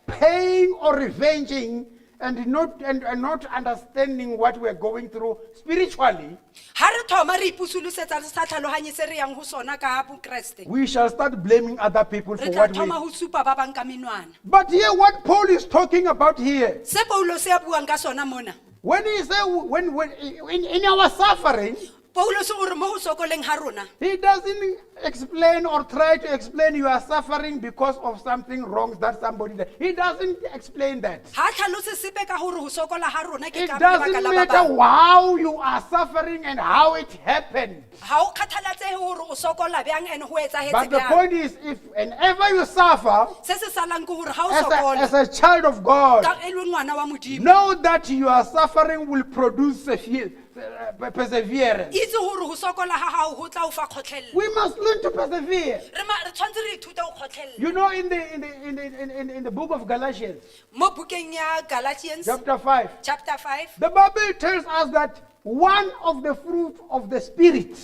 paying or revenging and not understanding what we are going through spiritually, Ha re thoma re ipusolosetsa re sa tlhaloganye se re yang ho sona ka bokreste. we shall start blaming other people Re for tla what thoma we. ho supa ba bang ka menwana. But here, what Paul is talking about here, Se Paulo se a buang ka sona mona. when he say when in our suffering, Paulos o re mo ho sokoleng ha rona. he doesn't explain or try to explain you are suffering because of something wrong that somebody did. He doesn't explain that. Ha tlhalose sepe ka hore ho sokola ha rona ke It ka lebaka doesn't la ba matter bang. how you are suffering and how it happened. Ha o kgathalatsehe hore o sokola bjang and ho etsahetse But the bjang. point is, if whenever you suffer Se se salang ke hore ha o as a, sokola as a child of God, ka e le ngwana wa Modimo. know that your suffering will produce perseverance. Itse hore ho sokola ha hao ho tla o fa kgotlello. We must learn to persevere. Re tshwanetse re ithute ho kgotlella. You know, in the, in the, in the, in, in, in the book of Galatians, Mo bukeng ya Galatians chapter 5, chapter 5, the Bible tells us that one of the fruit of the Spirit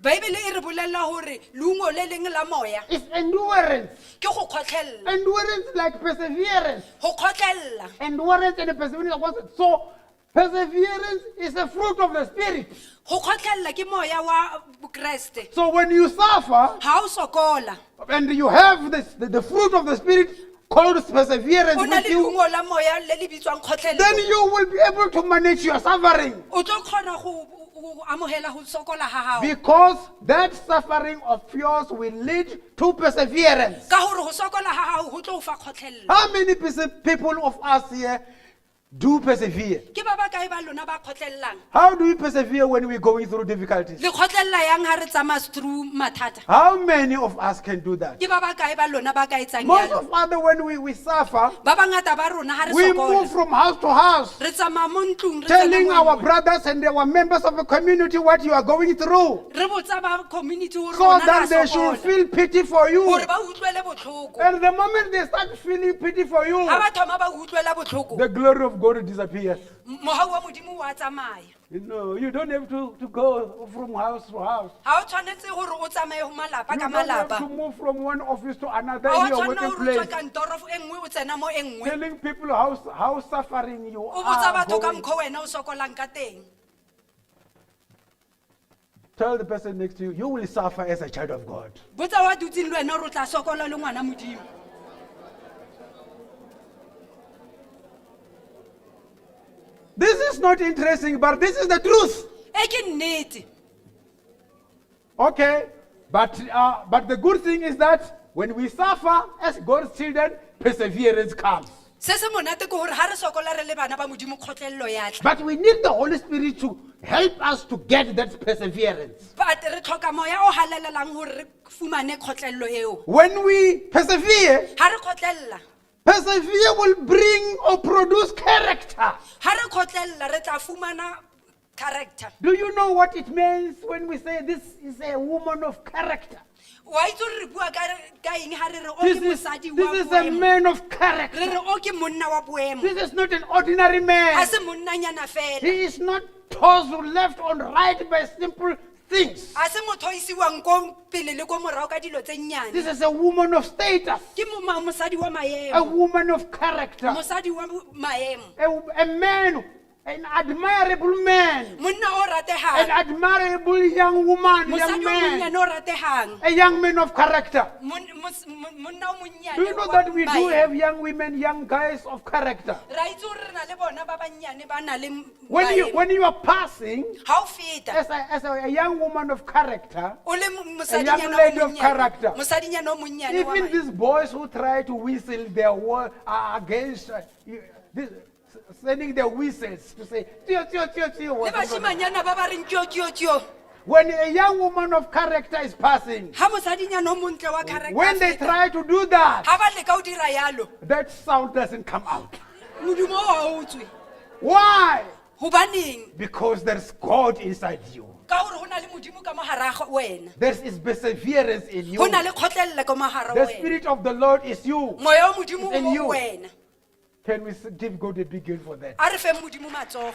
Bible e re bolella hore leungo le leng la moya is endurance. ke go kgotlella. Endurance like perseverance. Go kgotlella. Endurance and perseverance are one. So, perseverance is a fruit of the Spirit. Go kgotlella ke moya wa Bokreste. So, when you suffer Ha o sokola, and you have this, the fruit of the Spirit called perseverance o na with le you, leungo la moya le le bitswang then kgotlello. you will be able to manage your suffering. O tlo kgona go amohela ho sokola ha hao. Because that suffering of yours will lead to perseverance. Ka hore ho sokola ha hao ho tlo o fa kgotlello. How many people of us here do persevere? Ke ba bakae ba lona ba kgotlellang? How do we persevere when we're going through difficulties? Le kgotlella yang ha re tsamaya through mathata? How many of us can do that? Ke ba bakae ba lona ba ka etsang Most jalo? of us, when we suffer, Ba bangata ba rona ha re we move sokola. from house to house, Re tsamaya mo ntlong re tsena telling mo our e nngwe. brothers and our members of the community what you are going through, Re botsa ba community hore so rona ra that they should sokola. feel pity for you. Hore ba utlwele botlhoko. And the moment they start feeling pity for you, Ha ba thoma ba utlwela botlhoko, the glory of God disappears. mohau wa Modimo wa tsamaya. No, you don't have to go from house to house. Ha o tshwanetse hore o tsamaye ho malapa You ka don't have malapa. to move from one office to another Ha in wa your tshwanela working hore o tswe place, kantoro e nngwe o tsena mo e nngwe. telling people how suffering you O botsa are. batho ka Going. mokgwa wena o sokolang ka teng. Tell the person next to you, you will suffer as a child of God. Botsa wa dutseng le wena hore o tla sokola le ngwana Modimo. This is not interesting, but this is the truth. E ke nnete. Okay, but the good thing is that when we suffer as God's children, perseverance comes. Se se monate ke hore ha re sokola re le bana ba Modimo kgotlello ya tla. But we need the Holy Spirit to help us to get that perseverance. But re tlhoka moya o halalelang hore re fumane kgotlello eo. When we persevere, Ha re kgotlella, persevere will bring or produce character. ha re kgotlella re tla fumana character. Do you know what it means when we say this is a woman of character? Wa itse hore re bua ka eng ha re re o This ke is, mosadi wa this is a boemo. man of Re character. re o ke monna wa boemo. This is not an ordinary Ha man. se monnanyana fela. He is not tossed left or right by simple things. Ha se motho o isiwang ko pele le ko morao ka dilo tse nnyane. This is a woman of status, Ke mosadi wa a maemo. woman of character, Mosadi wa maemo. a man, An admirable man. Monna o An ratehang. admirable young woman, young Mosadi o man. monnyane o ratehang. A young man of character. Monna o monnyane Do you know wa that we do maemo. have young women, young guys of character? Ra itse hore re na le bona ba bannyane ba na le When you, maemo. when you are passing Ha o feta as a young woman of character, o le a young mosadinyana o lady of monnyane, character. mosadinyana o monnyane wa Even maemo. these boys who try to whistle their word against this, sending their whistles to say, "Tio, tio, tio, tio," Le or something. bashimanyana ba ba reng tio tio tio. When a young woman of character is passing, Ha mosadinyana o montle wa character when they a feta, try to do that, ha ba leka ho dira yalo, that sound doesn't come out. modumo oo ha o tswe. Why? Hobaneng? Because there's God inside you. Ka hore ho na le Modimo ka mohara wena. There is perseverance in you. Ho na le kgotlello ka mohara The wena. Spirit of the Lord is you. Moya wa Modimo Is o in mo you. ho wena. Can we give God a big hand for that? A re feng Modimo matsogo.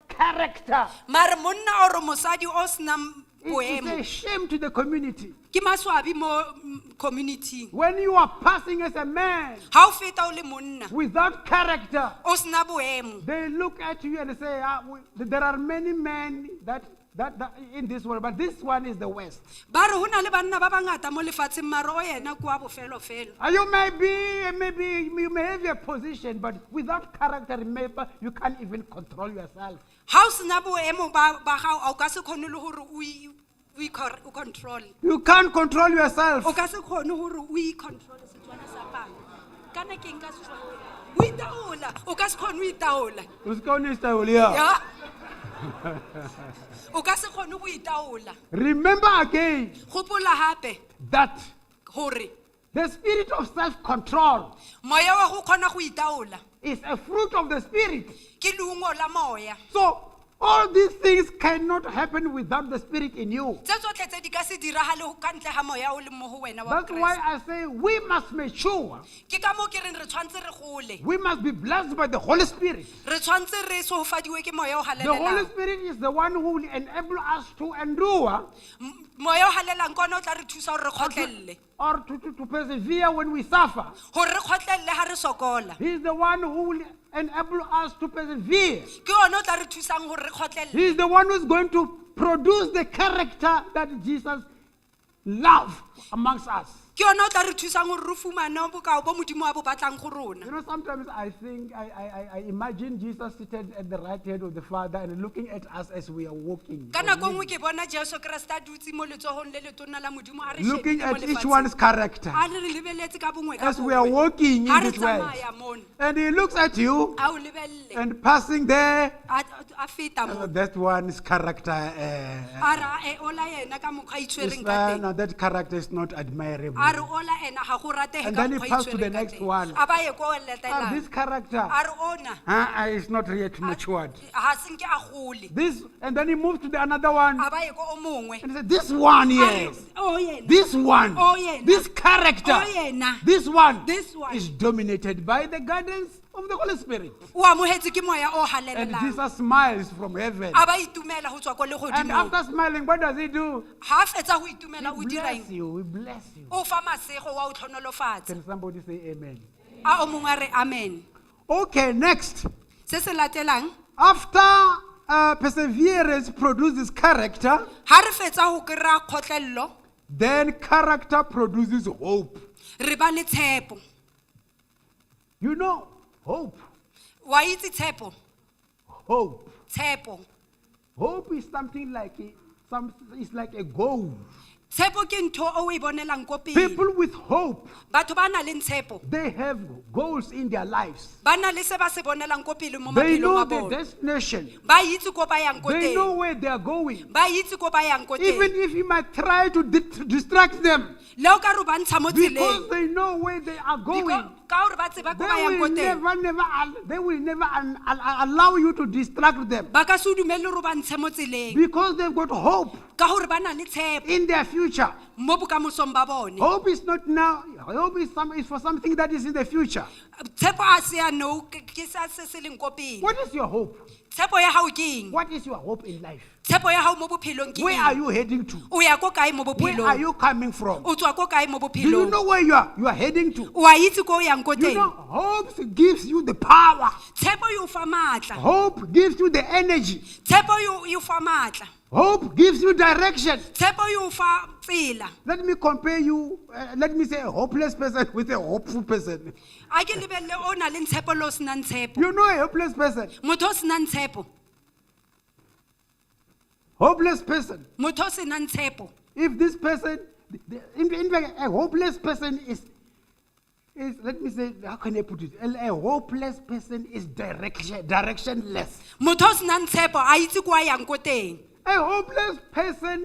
Character. Mare monna or mosadi o senang It's boemo a shame to the community. ke maswabi mo community-ing. When you are passing as a man Ha o feta o le monna without character, o sena boemo, they look at you and say, there are many men that in this world, but this one is the worst. Ba re ho na le banna ba bangata mo lefatsheng mare o yena ke wa bofelofelo. You may be, maybe you may have your position, but without character, remember, you can't even control yourself. Ha o sena boemo ba gago, a o ka se kgone le hore o o control. You can't control yourself. O ka se kgone hore o i-control Setswana sa palo. Kana ke eng ka Setswana? O itaola, o ka se kgone ho itaola. O se ka o ne itaola, yeah. Ya. O ka se kgone ho itaola. Remember again Gopola hape that hore the spirit of self-control moya wa go kgona go itaola is a fruit of the spirit. ke leungo la moya. So all these things cannot happen without the spirit in you. Tse tsotlhe tse di ka se diragale ho ka ntle ga moya o leng mo ho wena wa That's why Bokreste. I say we must mature. Ke ka moo ke reng re tshwanetse re gole. We must be blessed by the Holy Spirit. Re tshwanetse re sehofadiwe ke moya o The Holy halalelang. Spirit is the one who will enable us to endure Moya o halalelang ke ona o tla re thusa hore re kgotlelle. or to persevere when we suffer. Hore re kgotlelle ha re sokola. He is the one who will enable us to persevere. Ke ona o tla re thusang hore re kgotlelle. He is the one who is going to produce the character that Jesus loved amongst us. Ke ona o tla re thusang hore re fumane bokao bo Modimo a bo batlang go rona. You know, sometimes I think, I imagine Jesus seated at the right hand of the Father and looking at us as we are walking. Ka nako nngwe ke bona Jesu Kreste a dutse mo letsohong le letona la Modimo a re Looking shebile mo at each lefatsheng. one's character A re lebeletse ka bongwe ka as we are bongwe. walking Ha in re this world. tsamaya mona. And he looks at you A o lebelle. and passing there, A feta mo. that one's character. A re, "Eh, ola yena ka mokgwa a Is, itshwereng ka teng." no, that character is not admirable. A re ola ena ga go ratege And ka then he mokgwa a passed to the itshwereng ka next teng. one. A ba ye ko o latelang. This character A re ona is not yet matured. ha se nke a gole. This, and then he moved to the another one A ba ye ko o mongwe. and he said, this one, A re, yes. "O yena." This one, O yena. this character, O yena. this one, This one. is dominated by the guidance of the Holy Spirit. O amohetse ke moya o And halalelang. Jesus smiles from heaven. A ba itumela ho tswa ko And lehodimong. after smiling, what does he do? Ha a fetsa ho itumela o He dira bless eng? you. He bless you. O fa masego wa o tlhonolofatsa. Can somebody say amen? A o mongwe a re amen. Okay, next. Se se latelang, After perseverance produces character, ha re fetsa ho kry-a kgotlello, then character produces hope. re ba le tshepo. You know, hope. Wa itse tshepo? Hope. Tshepo. Hope is something like a, some, it's like a goal. Tshepo ke ntho o e bonelang ko pele. People with hope, Batho ba nang le tshepo, they have goals in their lives. ba na le se ba se bonelang ko pele mo They maphelong know a the bona. destination. Ba itse ko ba yang ko They know teng. where they are going. Ba itse ko ba yang ko Even teng. if you might try to distract them, Le o ka re o ba ntsha mo because tseleng. they know where they are going, Ka hore ba tseba ko they ba yang ko will teng. never, never, they will never allow you to distract them Ba ka se o dumelle hore o ba ntshe mo tseleng. because they've got hope Ka hore ba na le tshepo in their future. mo bokamosong ba bone. Hope is not now. Hope is for something that is in the future. Tshepo a se ya nou ke sa se se leng ko pele. What is your hope? Tshepo ya gago ke eng? What is your hope in life? Tshepo ya gago mo bophelong ke Where are eng? you heading to? O ya ko kae mo Where are bophelong? you coming from? O tswa ko kae mo Do you bophelong? know where you are heading to? O a itse ko o yang ko You teng? know, hope gives you the power. Tshepo e o fa maatla. Hope gives you the energy. Tshepo e o fa maatla. Hope gives you direction. Tshepo e o fa tsela. Let me compare you, let me say a hopeless person with a hopeful person. A ke lebelele o na leng tshepo le o senang tshepo. You know a hopeless person. Motho o senang tshepo. Hopeless person. Motho o senang tshepo. If this person, in fact, a hopeless person is, let me say, how can I put it? A hopeless person is directionless. Motho o senang tshepo a itse ko a yang ko teng. A hopeless person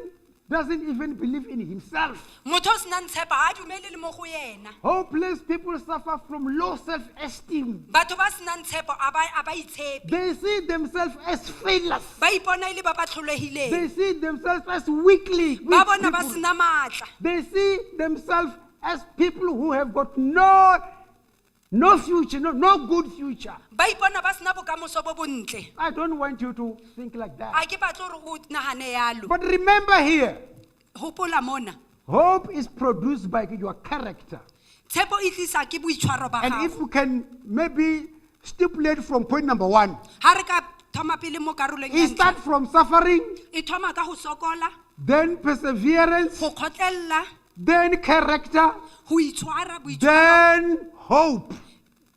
doesn't even believe in himself. Motho o senang tshepo ha a dumele le mo go yena. Hopeless people suffer from low self-esteem. Batho ba senang tshepo a ba itshepe. They see themselves as failures. Ba ipona e le ba ba They tlholegileng. see themselves as weakly. Ba Weak bona ba people. sena maatla. They see themselves as people who have got no future, no good future. Ba ipona ba sena bokamoso bo bontle. I don't want you to think like that. A ke batle gore o nagane yalo. But remember here, Hopola mona. hope is produced by your character. Tshepo e tlisa ke boitshwaro ba And if gago. we can maybe stipulate from point number 1, Ha re ka thoma pele mo karolong ya it ntlha, starts from suffering, e thoma ka go sokola, then perseverance, go kgotlella, then character, go itshwara, boitshwaro, then hope.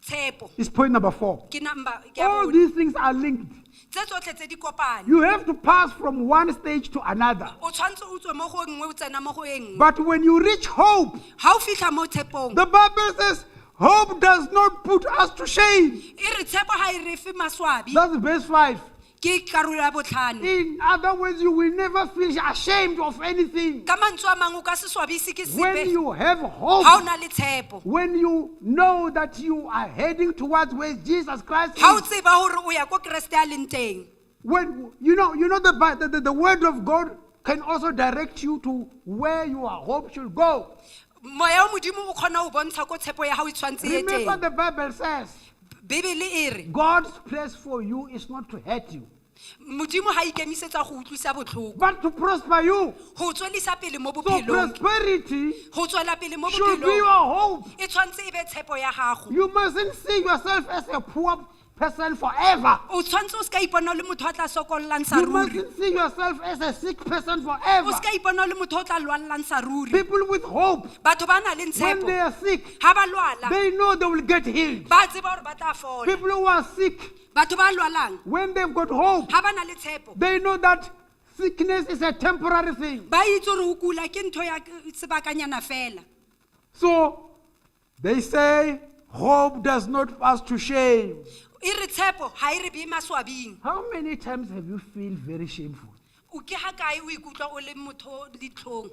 tshepo. Is point number 4. Ke number ke ya All bone. these things are linked. Tse tsotlhe tse di kopane. You have to pass from one stage to another. O tshwanetse o tswe mo go e nngwe o tsena mo go e nngwe. But when you reach hope, Ha o fitlha mo tshepong, the Bible says hope does not put us to shame. e re tshepo ha e re fe maswabi. That's verse 5. Ke karolo ya botlhano. In other words, you will never feel ashamed of anything. Ka mantswe a mangwe o ka se swabise ke When sepe you have ha o hope, na le tshepo. when you know that you are heading towards where Jesus Christ Ha o is, tseba hore o ya ko Kreste a leng teng. when you know the word of God can also direct you to where your hope should go. Moya wa Modimo o kgona ho bontsha ko tshepo ya hao e tshwanetse e ye Remember, teng. the Bible says Bebele e re God's place for you is not to hurt you, Modimo ha ikemisetsa go utlwisa botlhoko, but to prosper you. go tswelisa pele mo So bophelong, prosperity go tswela pele mo should be bophelong your hope. e tshwanetse e be tshepo ya gago. You mustn't see yourself as a poor person forever. O tshwanetse o se ka ipona o le motho a tla sokollang sa You ruri. mustn't see yourself as a sick person O forever. se ka ipona o le motho o tla lwallang sa ruri. People with hope, Batho ba nang le when tshepo they are sick, ha ba lwala they know they will get healed. ba tseba hore ba tla fola. People who are sick, Batho ba lwalang when they've got hope, ha ba na le tshepo they know that sickness is a temporary thing. ba itse hore ho kula ke ntho ya sebakanyana fela. So they say hope does not pass to shame. E re tshepo ha e re bee maswabing. How many times have you feel very shameful? O ke ha kae o ikutlwa o le motho ditlhong?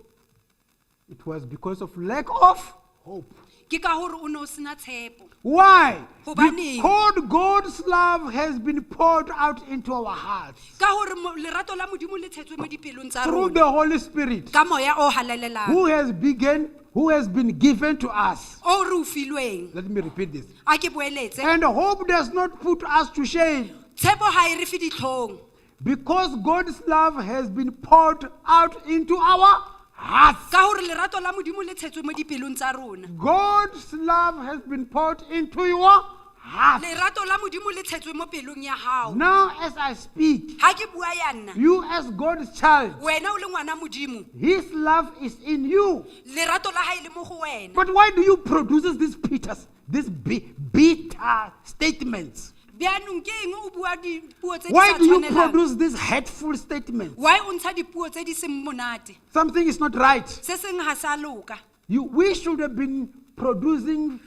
It was because of lack of hope. Ke ka hore o ne o sena tshepo. Why? Hobaneng? Because God's love has been poured out into our hearts Ka hore lerato la Modimo le tshetswe mo dipelong tsa through rona the Holy Spirit ka moya o halalelang who has begun, who has been given to us. o re o filweng. Let me repeat this. A ke boeletse. And hope does not put us to shame Tshepo ha e re fe ditlhong because God's love has been poured out into our hearts. ka hore lerato la Modimo le tshetswe mo dipelong tsa rona. God's love has been poured into your heart. Lerato la Modimo le tshetswe mo pelong ya hao. Now, as I speak, Ha ke bua ya nna, you as God's child, wena o le ngwana Modimo, His love is in you. lerato la hae le mo go wena. But why do you produce these bitters, these bitter statements? Bjaanong ke eng o bua dipuo tse di Why sa do you tshwanelang? produce these hurtful statements? Why o ntsha dipuo tse di seng monate? Something is not right. Se seng ha sa loka. We should have been producing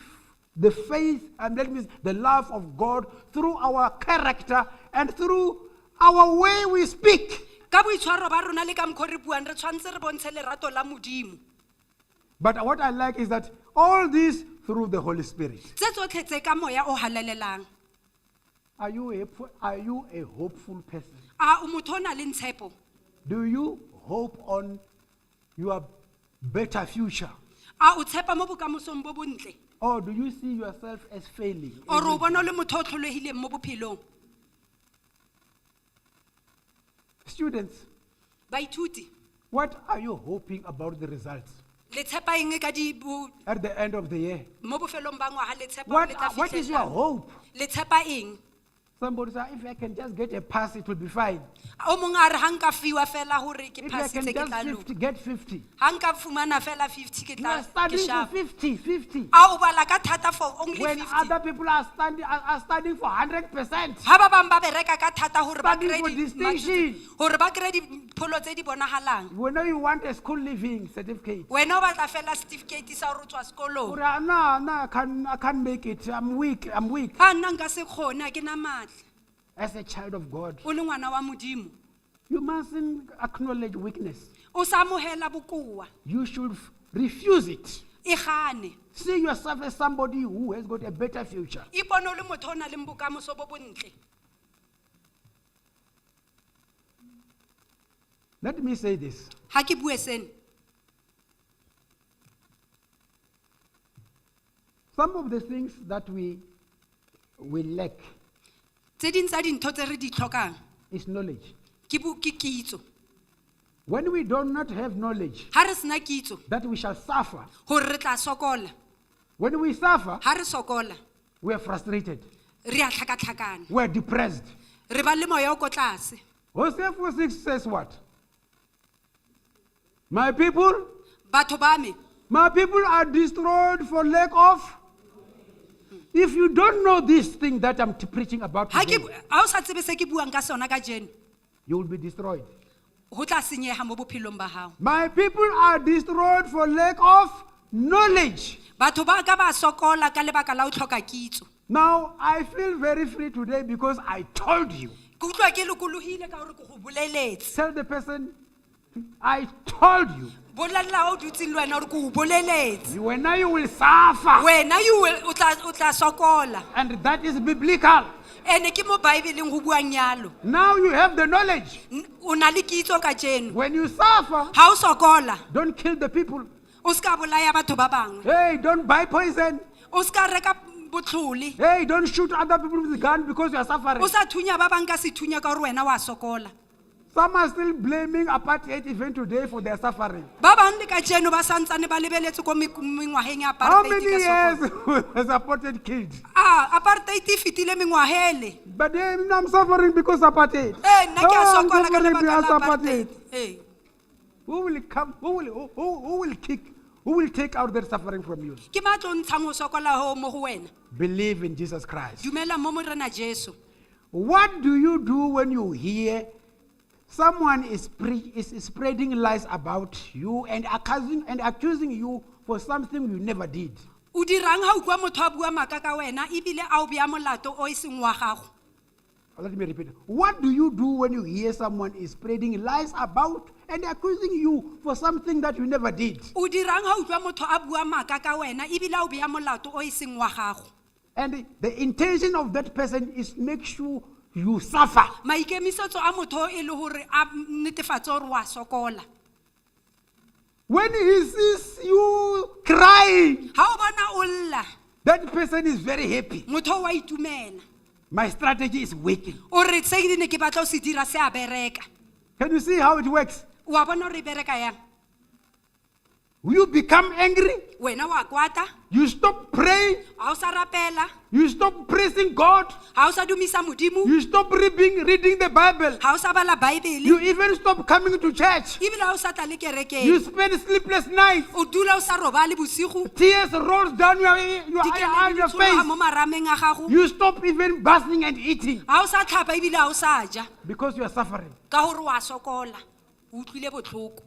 the faith and let me the love of God through our character and through our way we speak. Ka boitshwaro ba rona le ka mokgwa o re buang re tshwanetse re bontshe lerato la Modimo. But what I like is that all this through the Holy Spirit. Tse tsotlhe tse ka moya o halalelang. Are you a hopeful person? A o motho o nang le tshepo? Do you hope on your better future? A o tshepa mo bokamosong bo bontle? Or do you see yourself as failing? Or o bona o le motho o tlholegileng mo bophelong? Students, Baithuti, what are you hoping about the results le tshepa eng ka di bo at the end of the year? mo bofelong ba ngwaga le tshepa hore le tla What is your fihlellang? hope? Le tshepa eng? Somebody said, if I can just get a pass, it will be fine. O mongwe a re ga nka fiwa fela gore ke If I passitse can ke just tla loka. 50, get 50. Ga nka fumana fela 50 ke You are tla ke studying for sharp. 50, 50. A o bala ka thata for only When 50. other people are studying for 100%. Ha ba bang ba bereka ka thata hore ba Studying kry for distinction. hore ba kry dipholo tse di bonagalang. When you want a school leaving certificate. Wena o batla fela certificate sa hore o tswa sekolong. Ore, "Ah, no, no, I can't make it. I'm weak. I'm weak. A nna nka se kgone, ha ke na matla. As a child of God, O le ngwana wa Modimo. you mustn't acknowledge weakness. O sa amohela bokowa. You should refuse it. E gane. See yourself as somebody who has got a better future. Ipone o le motho o nang le bokamoso bo bontle. Let me say this. Ha ke bue sena. Some of the things that we lack Tse ding tsa dintho tse re di tlhokang is knowledge. ke ke kitso. When we do not have knowledge, Ha re sena kitso that we shall suffer. hore re tla sokola. When we suffer, Ha re sokola, we are frustrated. re a tlhakatlhakana. We are depressed. Re ba le moya o ko tlase. Hosea 4:6 says what? My people, Batho ba me, my people are destroyed for lack of. If you don't know this thing that I'm preaching about ha ke today, ha o sa tsebe se ke buang ka sona kajeno, you will be destroyed. ho tla senyeha mo bophelong ba hao. My people are destroyed for lack of knowledge. Batho ba ka ba sokola ka lebaka la ho tlhoka kitso. Now, I feel very free today because I told you. Ke utlwa ke lokolohile ka hore ke go boleletse. Tell the person, I told you. Bolella o dutseng le wena hore ke o boleletse. You now you will suffer. Wena you will, o tla sokola. And that is biblical. Ene ke mo Bible-eng ho buang yalo. Now you have the knowledge. O na le kitso kajeno. When you suffer, Ha o sokola, don't kill the people. o ska bolaya batho ba bangwe. Hey, don't buy poison. O ska reka botlhole. Hey, don't shoot other people with a gun because you are suffering. O sa thunya ba bang ka sethunya ka hore wena wa sokola. Some are still blaming apartheid even today for their suffering. Ba bang le kajeno ba santsane ba lebeletse ko mengwaheng ya How apartheid many ka years sokola. was apartheid killed? Ah, apartheid e fetile mengwahele. But then I'm suffering because apartheid. Eh, nna ke a Oh, I'm sokola ka suffering lebaka because la apartheid. apartheid. Eh. Who will come? Who will who will kick? Who will take out their suffering from you? Ke ma tlo ntshang ho sokola ho mo ho wena. Believe in Jesus Christ. Dumela mo Morena Jesu. What do you do when you hear someone is spreading lies about you and accusing you for something you never did? O dirang ha o utlwa motho a bua maka ka wena ebile a o bea molato o e seng wa gago? Let me repeat. What do you do when you hear someone is spreading lies about and accusing you for something that you never did? O dirang ha o utlwa motho a bua maka ka wena ebile a o bea molato o e seng wa gago? And the intention of that person is make sure you suffer. Maikemisetso a motho e le hore a netefatse hore wa sokola. When he sees you crying, Ha o bona o lla, that person is very happy. motho wa itumela. My strategy is working. O re se ne ke batla ho se dira se a bereka. Can you see how it works? Wa bona hore e bereka yang? You become angry. Wena wa kwata, You stop praying. ha o sa rapela, You stop praising God. ha o sa dumisa Modimo, You stop reading the Bible. ha o sa bala Bible, You even stop coming to church. ebile ha o sa tla le kerekeng. You spend sleepless nights. O dula o sa robale bosigo. Tears rolls down your Dikeledi di your tsholoha face. mo marameng a gago. You stop even bathing and eating Ha o sa tlhapa ebile ha o sa ja because you are suffering. ka hore wa sokola. O utlwile botlhoko.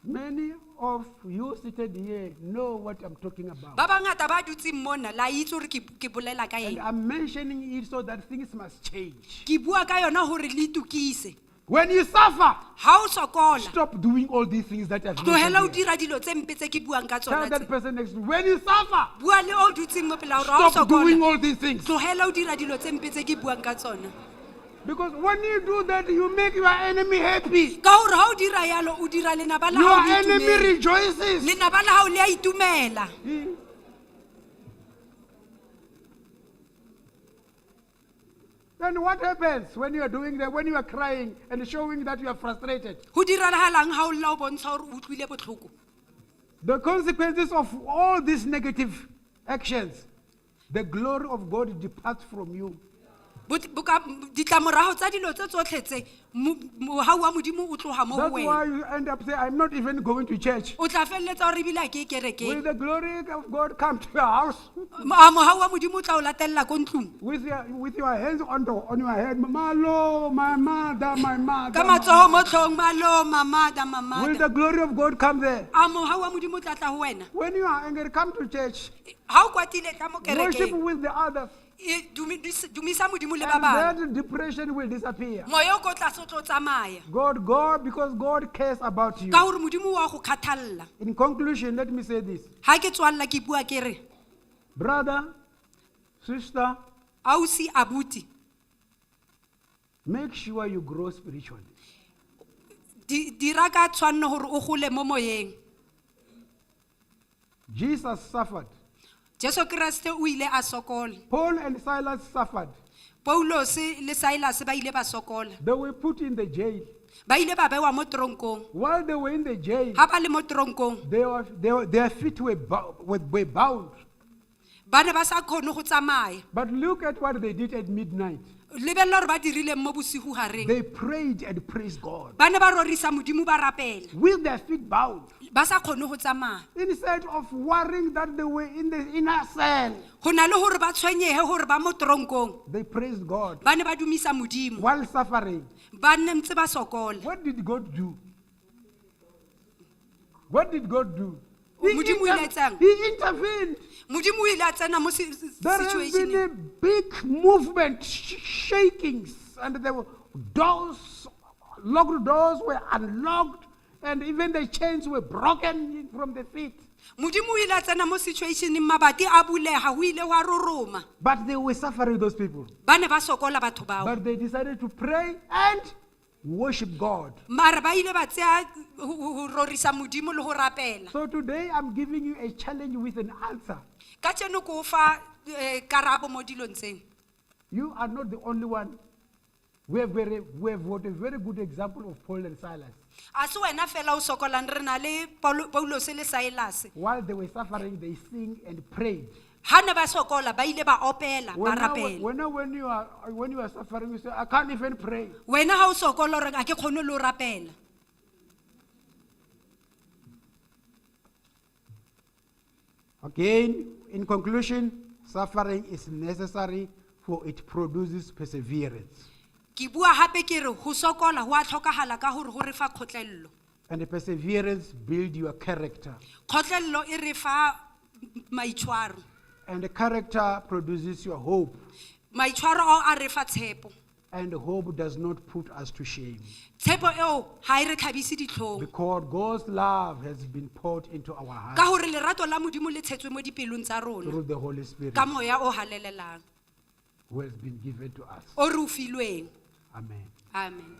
Many of you seated here know what I'm talking about. Ba bangata ba dutseng mona la itse hore ke bolela ka And eng. I'm mentioning it so that things must change. Ke bua ka yona hore le itokise. When you suffer, Ha o sokola, stop doing all these things that I've tlohela ho mentioned here. dira dilo tse mpe tse ke buang ka Tell tsona that tse. person next to you, when you suffer, Bua le o dutseng mo pela hore ha o stop doing sokola, all these things. tlohela ho dira dilo tse mpe tse ke buang ka tsona. Because when you do that, you make your enemy happy. Ka gore ga o dira yalo o dira lenaba la Your gago le enemy itumele. Rejoices. Lenaba la gago le a itumela. Then what happens when you are doing that, when you are crying and showing that you are frustrated? Go diragalang ga o lla o bontsha gore o utlwile botlhoko? The consequences of all these negative actions, the glory of God departs from you. Ditlamorago tsa dilo tse tsotlhe tse mogau wa modimo o tloga mo go That's wena. why you end up saying, "I'm not even going to church." O tla feleletsa gore ebile a ke e Will kerekeng. the glory of God come to your house A mogau wa modimo o tla o latelela ko ntlong with your hands on your head? Malo, my mother, my mother. ka matsogo mo tlhong malo mamada Will mamada? the glory of God come there? A mogau wa modimo o tla tla go wena? When you are angry, come to church. Ga o kwatile tla mo Worship kerekeng. with the others. Dumisa modimo le ba And bangwe. that depression will disappear. Moya o ko tlase o tlo tsamaya. God, God, because God cares about you. Ka gore modimo wa go kgathalela. In conclusion, let me say this. Ga ke tswalela ke bua ke re, Brother, sister, ausi abuti, make sure you grow spiritually. Dira ka tshwanno gore o gole mo moyeng. Jesus suffered. Jesu Kreste o ile a sokola. Paul and Silas suffered. Paulose le Silas ba ile ba sokola. They were put in the jail. Ba ile ba bewa mo tronkong. While they were in the jail, Ga ba le mo tronkong, their feet were bound. Ba ne ba sa kgone go tsamaya. But look at what they did at midnight. Lebelela gore ba dirileng mo bosigo gareng. They prayed and praised God Ba ne ba rorisa modimo ba rapela with their feet bound. Ba sa kgone go tsamaya. Instead of worrying that they were in the inner cell, Go na le gore ba tshwenyege gore ba mo tronkong, they praised God ba ne ba dumisa modimo while suffering. Ba nne ntse ba sokola. What did God do? What did God do? Modimo o ile a etsang? He intervened. Modimo o ile a tsena mo There has been situationeng. a big movement, shakings, and there were doors, locked doors were unlocked, and even the chains were broken from the feet. Modimo o ile a tsena mo situationeng mabati a bulega go ile gwa roroma. But they were suffering, those people. Ba ne ba sokola batho bao. But they decided to pray and worship God. Mare ba ile ba tseya ho rorisa modimo le go rapela. So today I'm giving you a challenge with an answer. Ka tseno ko o fa karabo mo dilong tseno. You are not the only one. We have got a very good example of Paul and Silas. A se wena fela o sokolang re na le Paulose le Silas. While they were suffering, they sing and prayed. Ha ne ba sokola ba ile ba opela ba When, rapela. when you are suffering, you say, "I can't even pray." Wena ha o sokola o re a ke kgone le ho rapela. Again, in conclusion, suffering is necessary, for it produces perseverance. Ke bua hape ke re ho sokola ho a tlhokahala ka hore ho re fa kgotlello. And the perseverance builds your character. Kgotlello e re fa maitshwaro. And the character produces your hope. Maitshwaro ao a re fa tshepo. And hope does not put us to shame. Tshepo eo ha e re tlhabise ditlhong. Because God's love has been poured into our hearts Ka hore lerato la modimo le tshetswe mo dipelong tsa rona through the Holy Spirit ka moya o halalelang who has been given to us. O re o filweng. Amen. Amen.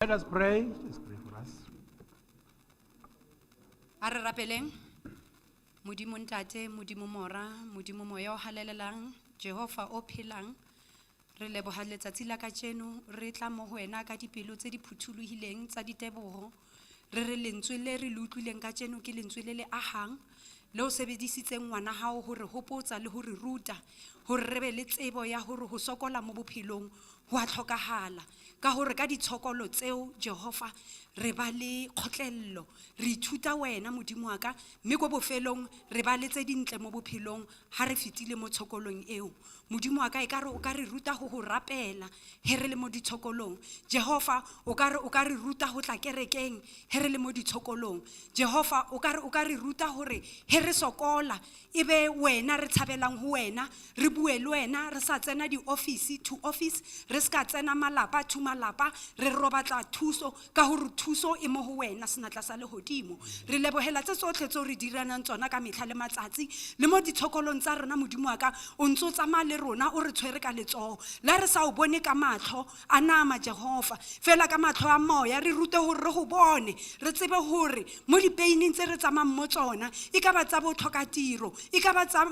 Let us pray. Just pray for us. A re rapeleng. Modimo Ntate, Modimo Mora, Modimo Moya o halalelang, Jehova o phelang. Re leboha letsatsi la kajeno, re tla mo ho wena ka dipelo tse di phuthulohileng tsa diteboho. Re re lentswe le re le utlwileng kajeno ke lentswe le le ahang, le o sebedisitseng ngwana hao ho re hopotsa le ho re ruta, hore re be le tsebo ya hore ho sokola mo bophelong ho a tlhokahala. Ka hore ka ditshokolo tseo Jehova re ba le kgotlello, re ithuta wena Modimo wa ka, mme ko bofelong re ba le tse dintle mo bophelong ha re fetile mo tshokolong eo. Modimo wa ka, ekare o ka re ruta ho ho rapela he re le mo ditshokolong. Jehova, o ka re o ka re ruta ho tla kerekeng he re le mo ditshokolong. Jehova, o ka re o ka re ruta hore he re sokola e be wena re tshabelang ho wena, re bue le wena, re sa tsena di-office to office, re ska tsena malapa to malapa, re ro batla thuso ka hore thuso e mo ho wena senatla sa lehodimo. Re lebohela tse tsotlhe tseo re diranang tsona ka metlha le matsatsi le mo ditshokolong tsa rona. Modimo wa ka, o ntso tsamaya le rona, o re tshwere ka letsoho la re sa o bone ka matlho a nama Jehova, fela ka matlho a moya re rute hore re go bone, re tsebe hore mo dipeining tse re tsamayang mo tsona, e ka ba tsa botlhokatiro, e ka ba tsa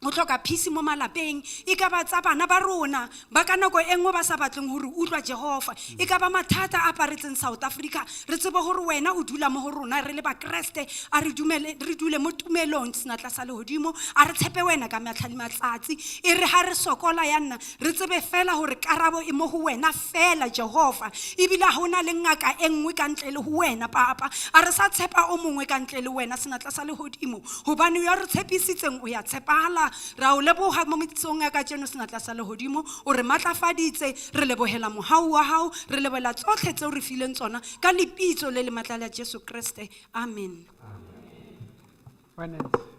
o tlhoka peace mo malapeng, e ka ba tsa bana ba rona ba ka nako e nngwe ba sa batleng gore utlwa Jehova, e ka ba mathata a aparetseng South Africa, re tsebe gore wena o dula mo go rona re le bakreste. A re dumele, re dule mo tumelong senatla sa lehodimo, a re tshepe wena ka matlha le matsatsi. E re ha re sokola ya nna, re tsebe fela gore karabo e mo go wena fela Jehova, ebile ha hona le ngaka e nngwe ka ntle le ho wena Papa. A re sa tshepa o mongwe ka ntle le wena senatla sa lehodimo, hobane ya re tshepisitseng o ya tshepahala. Ra o leboha mo metsong ya kajeno senatla sa lehodimo, o re matlafaditse, re lebohela mohau wa hao, re lebohela tsotlhe tseo re fileng tsona ka lebitso le le matla la Jesu Kreste, amen. Finance.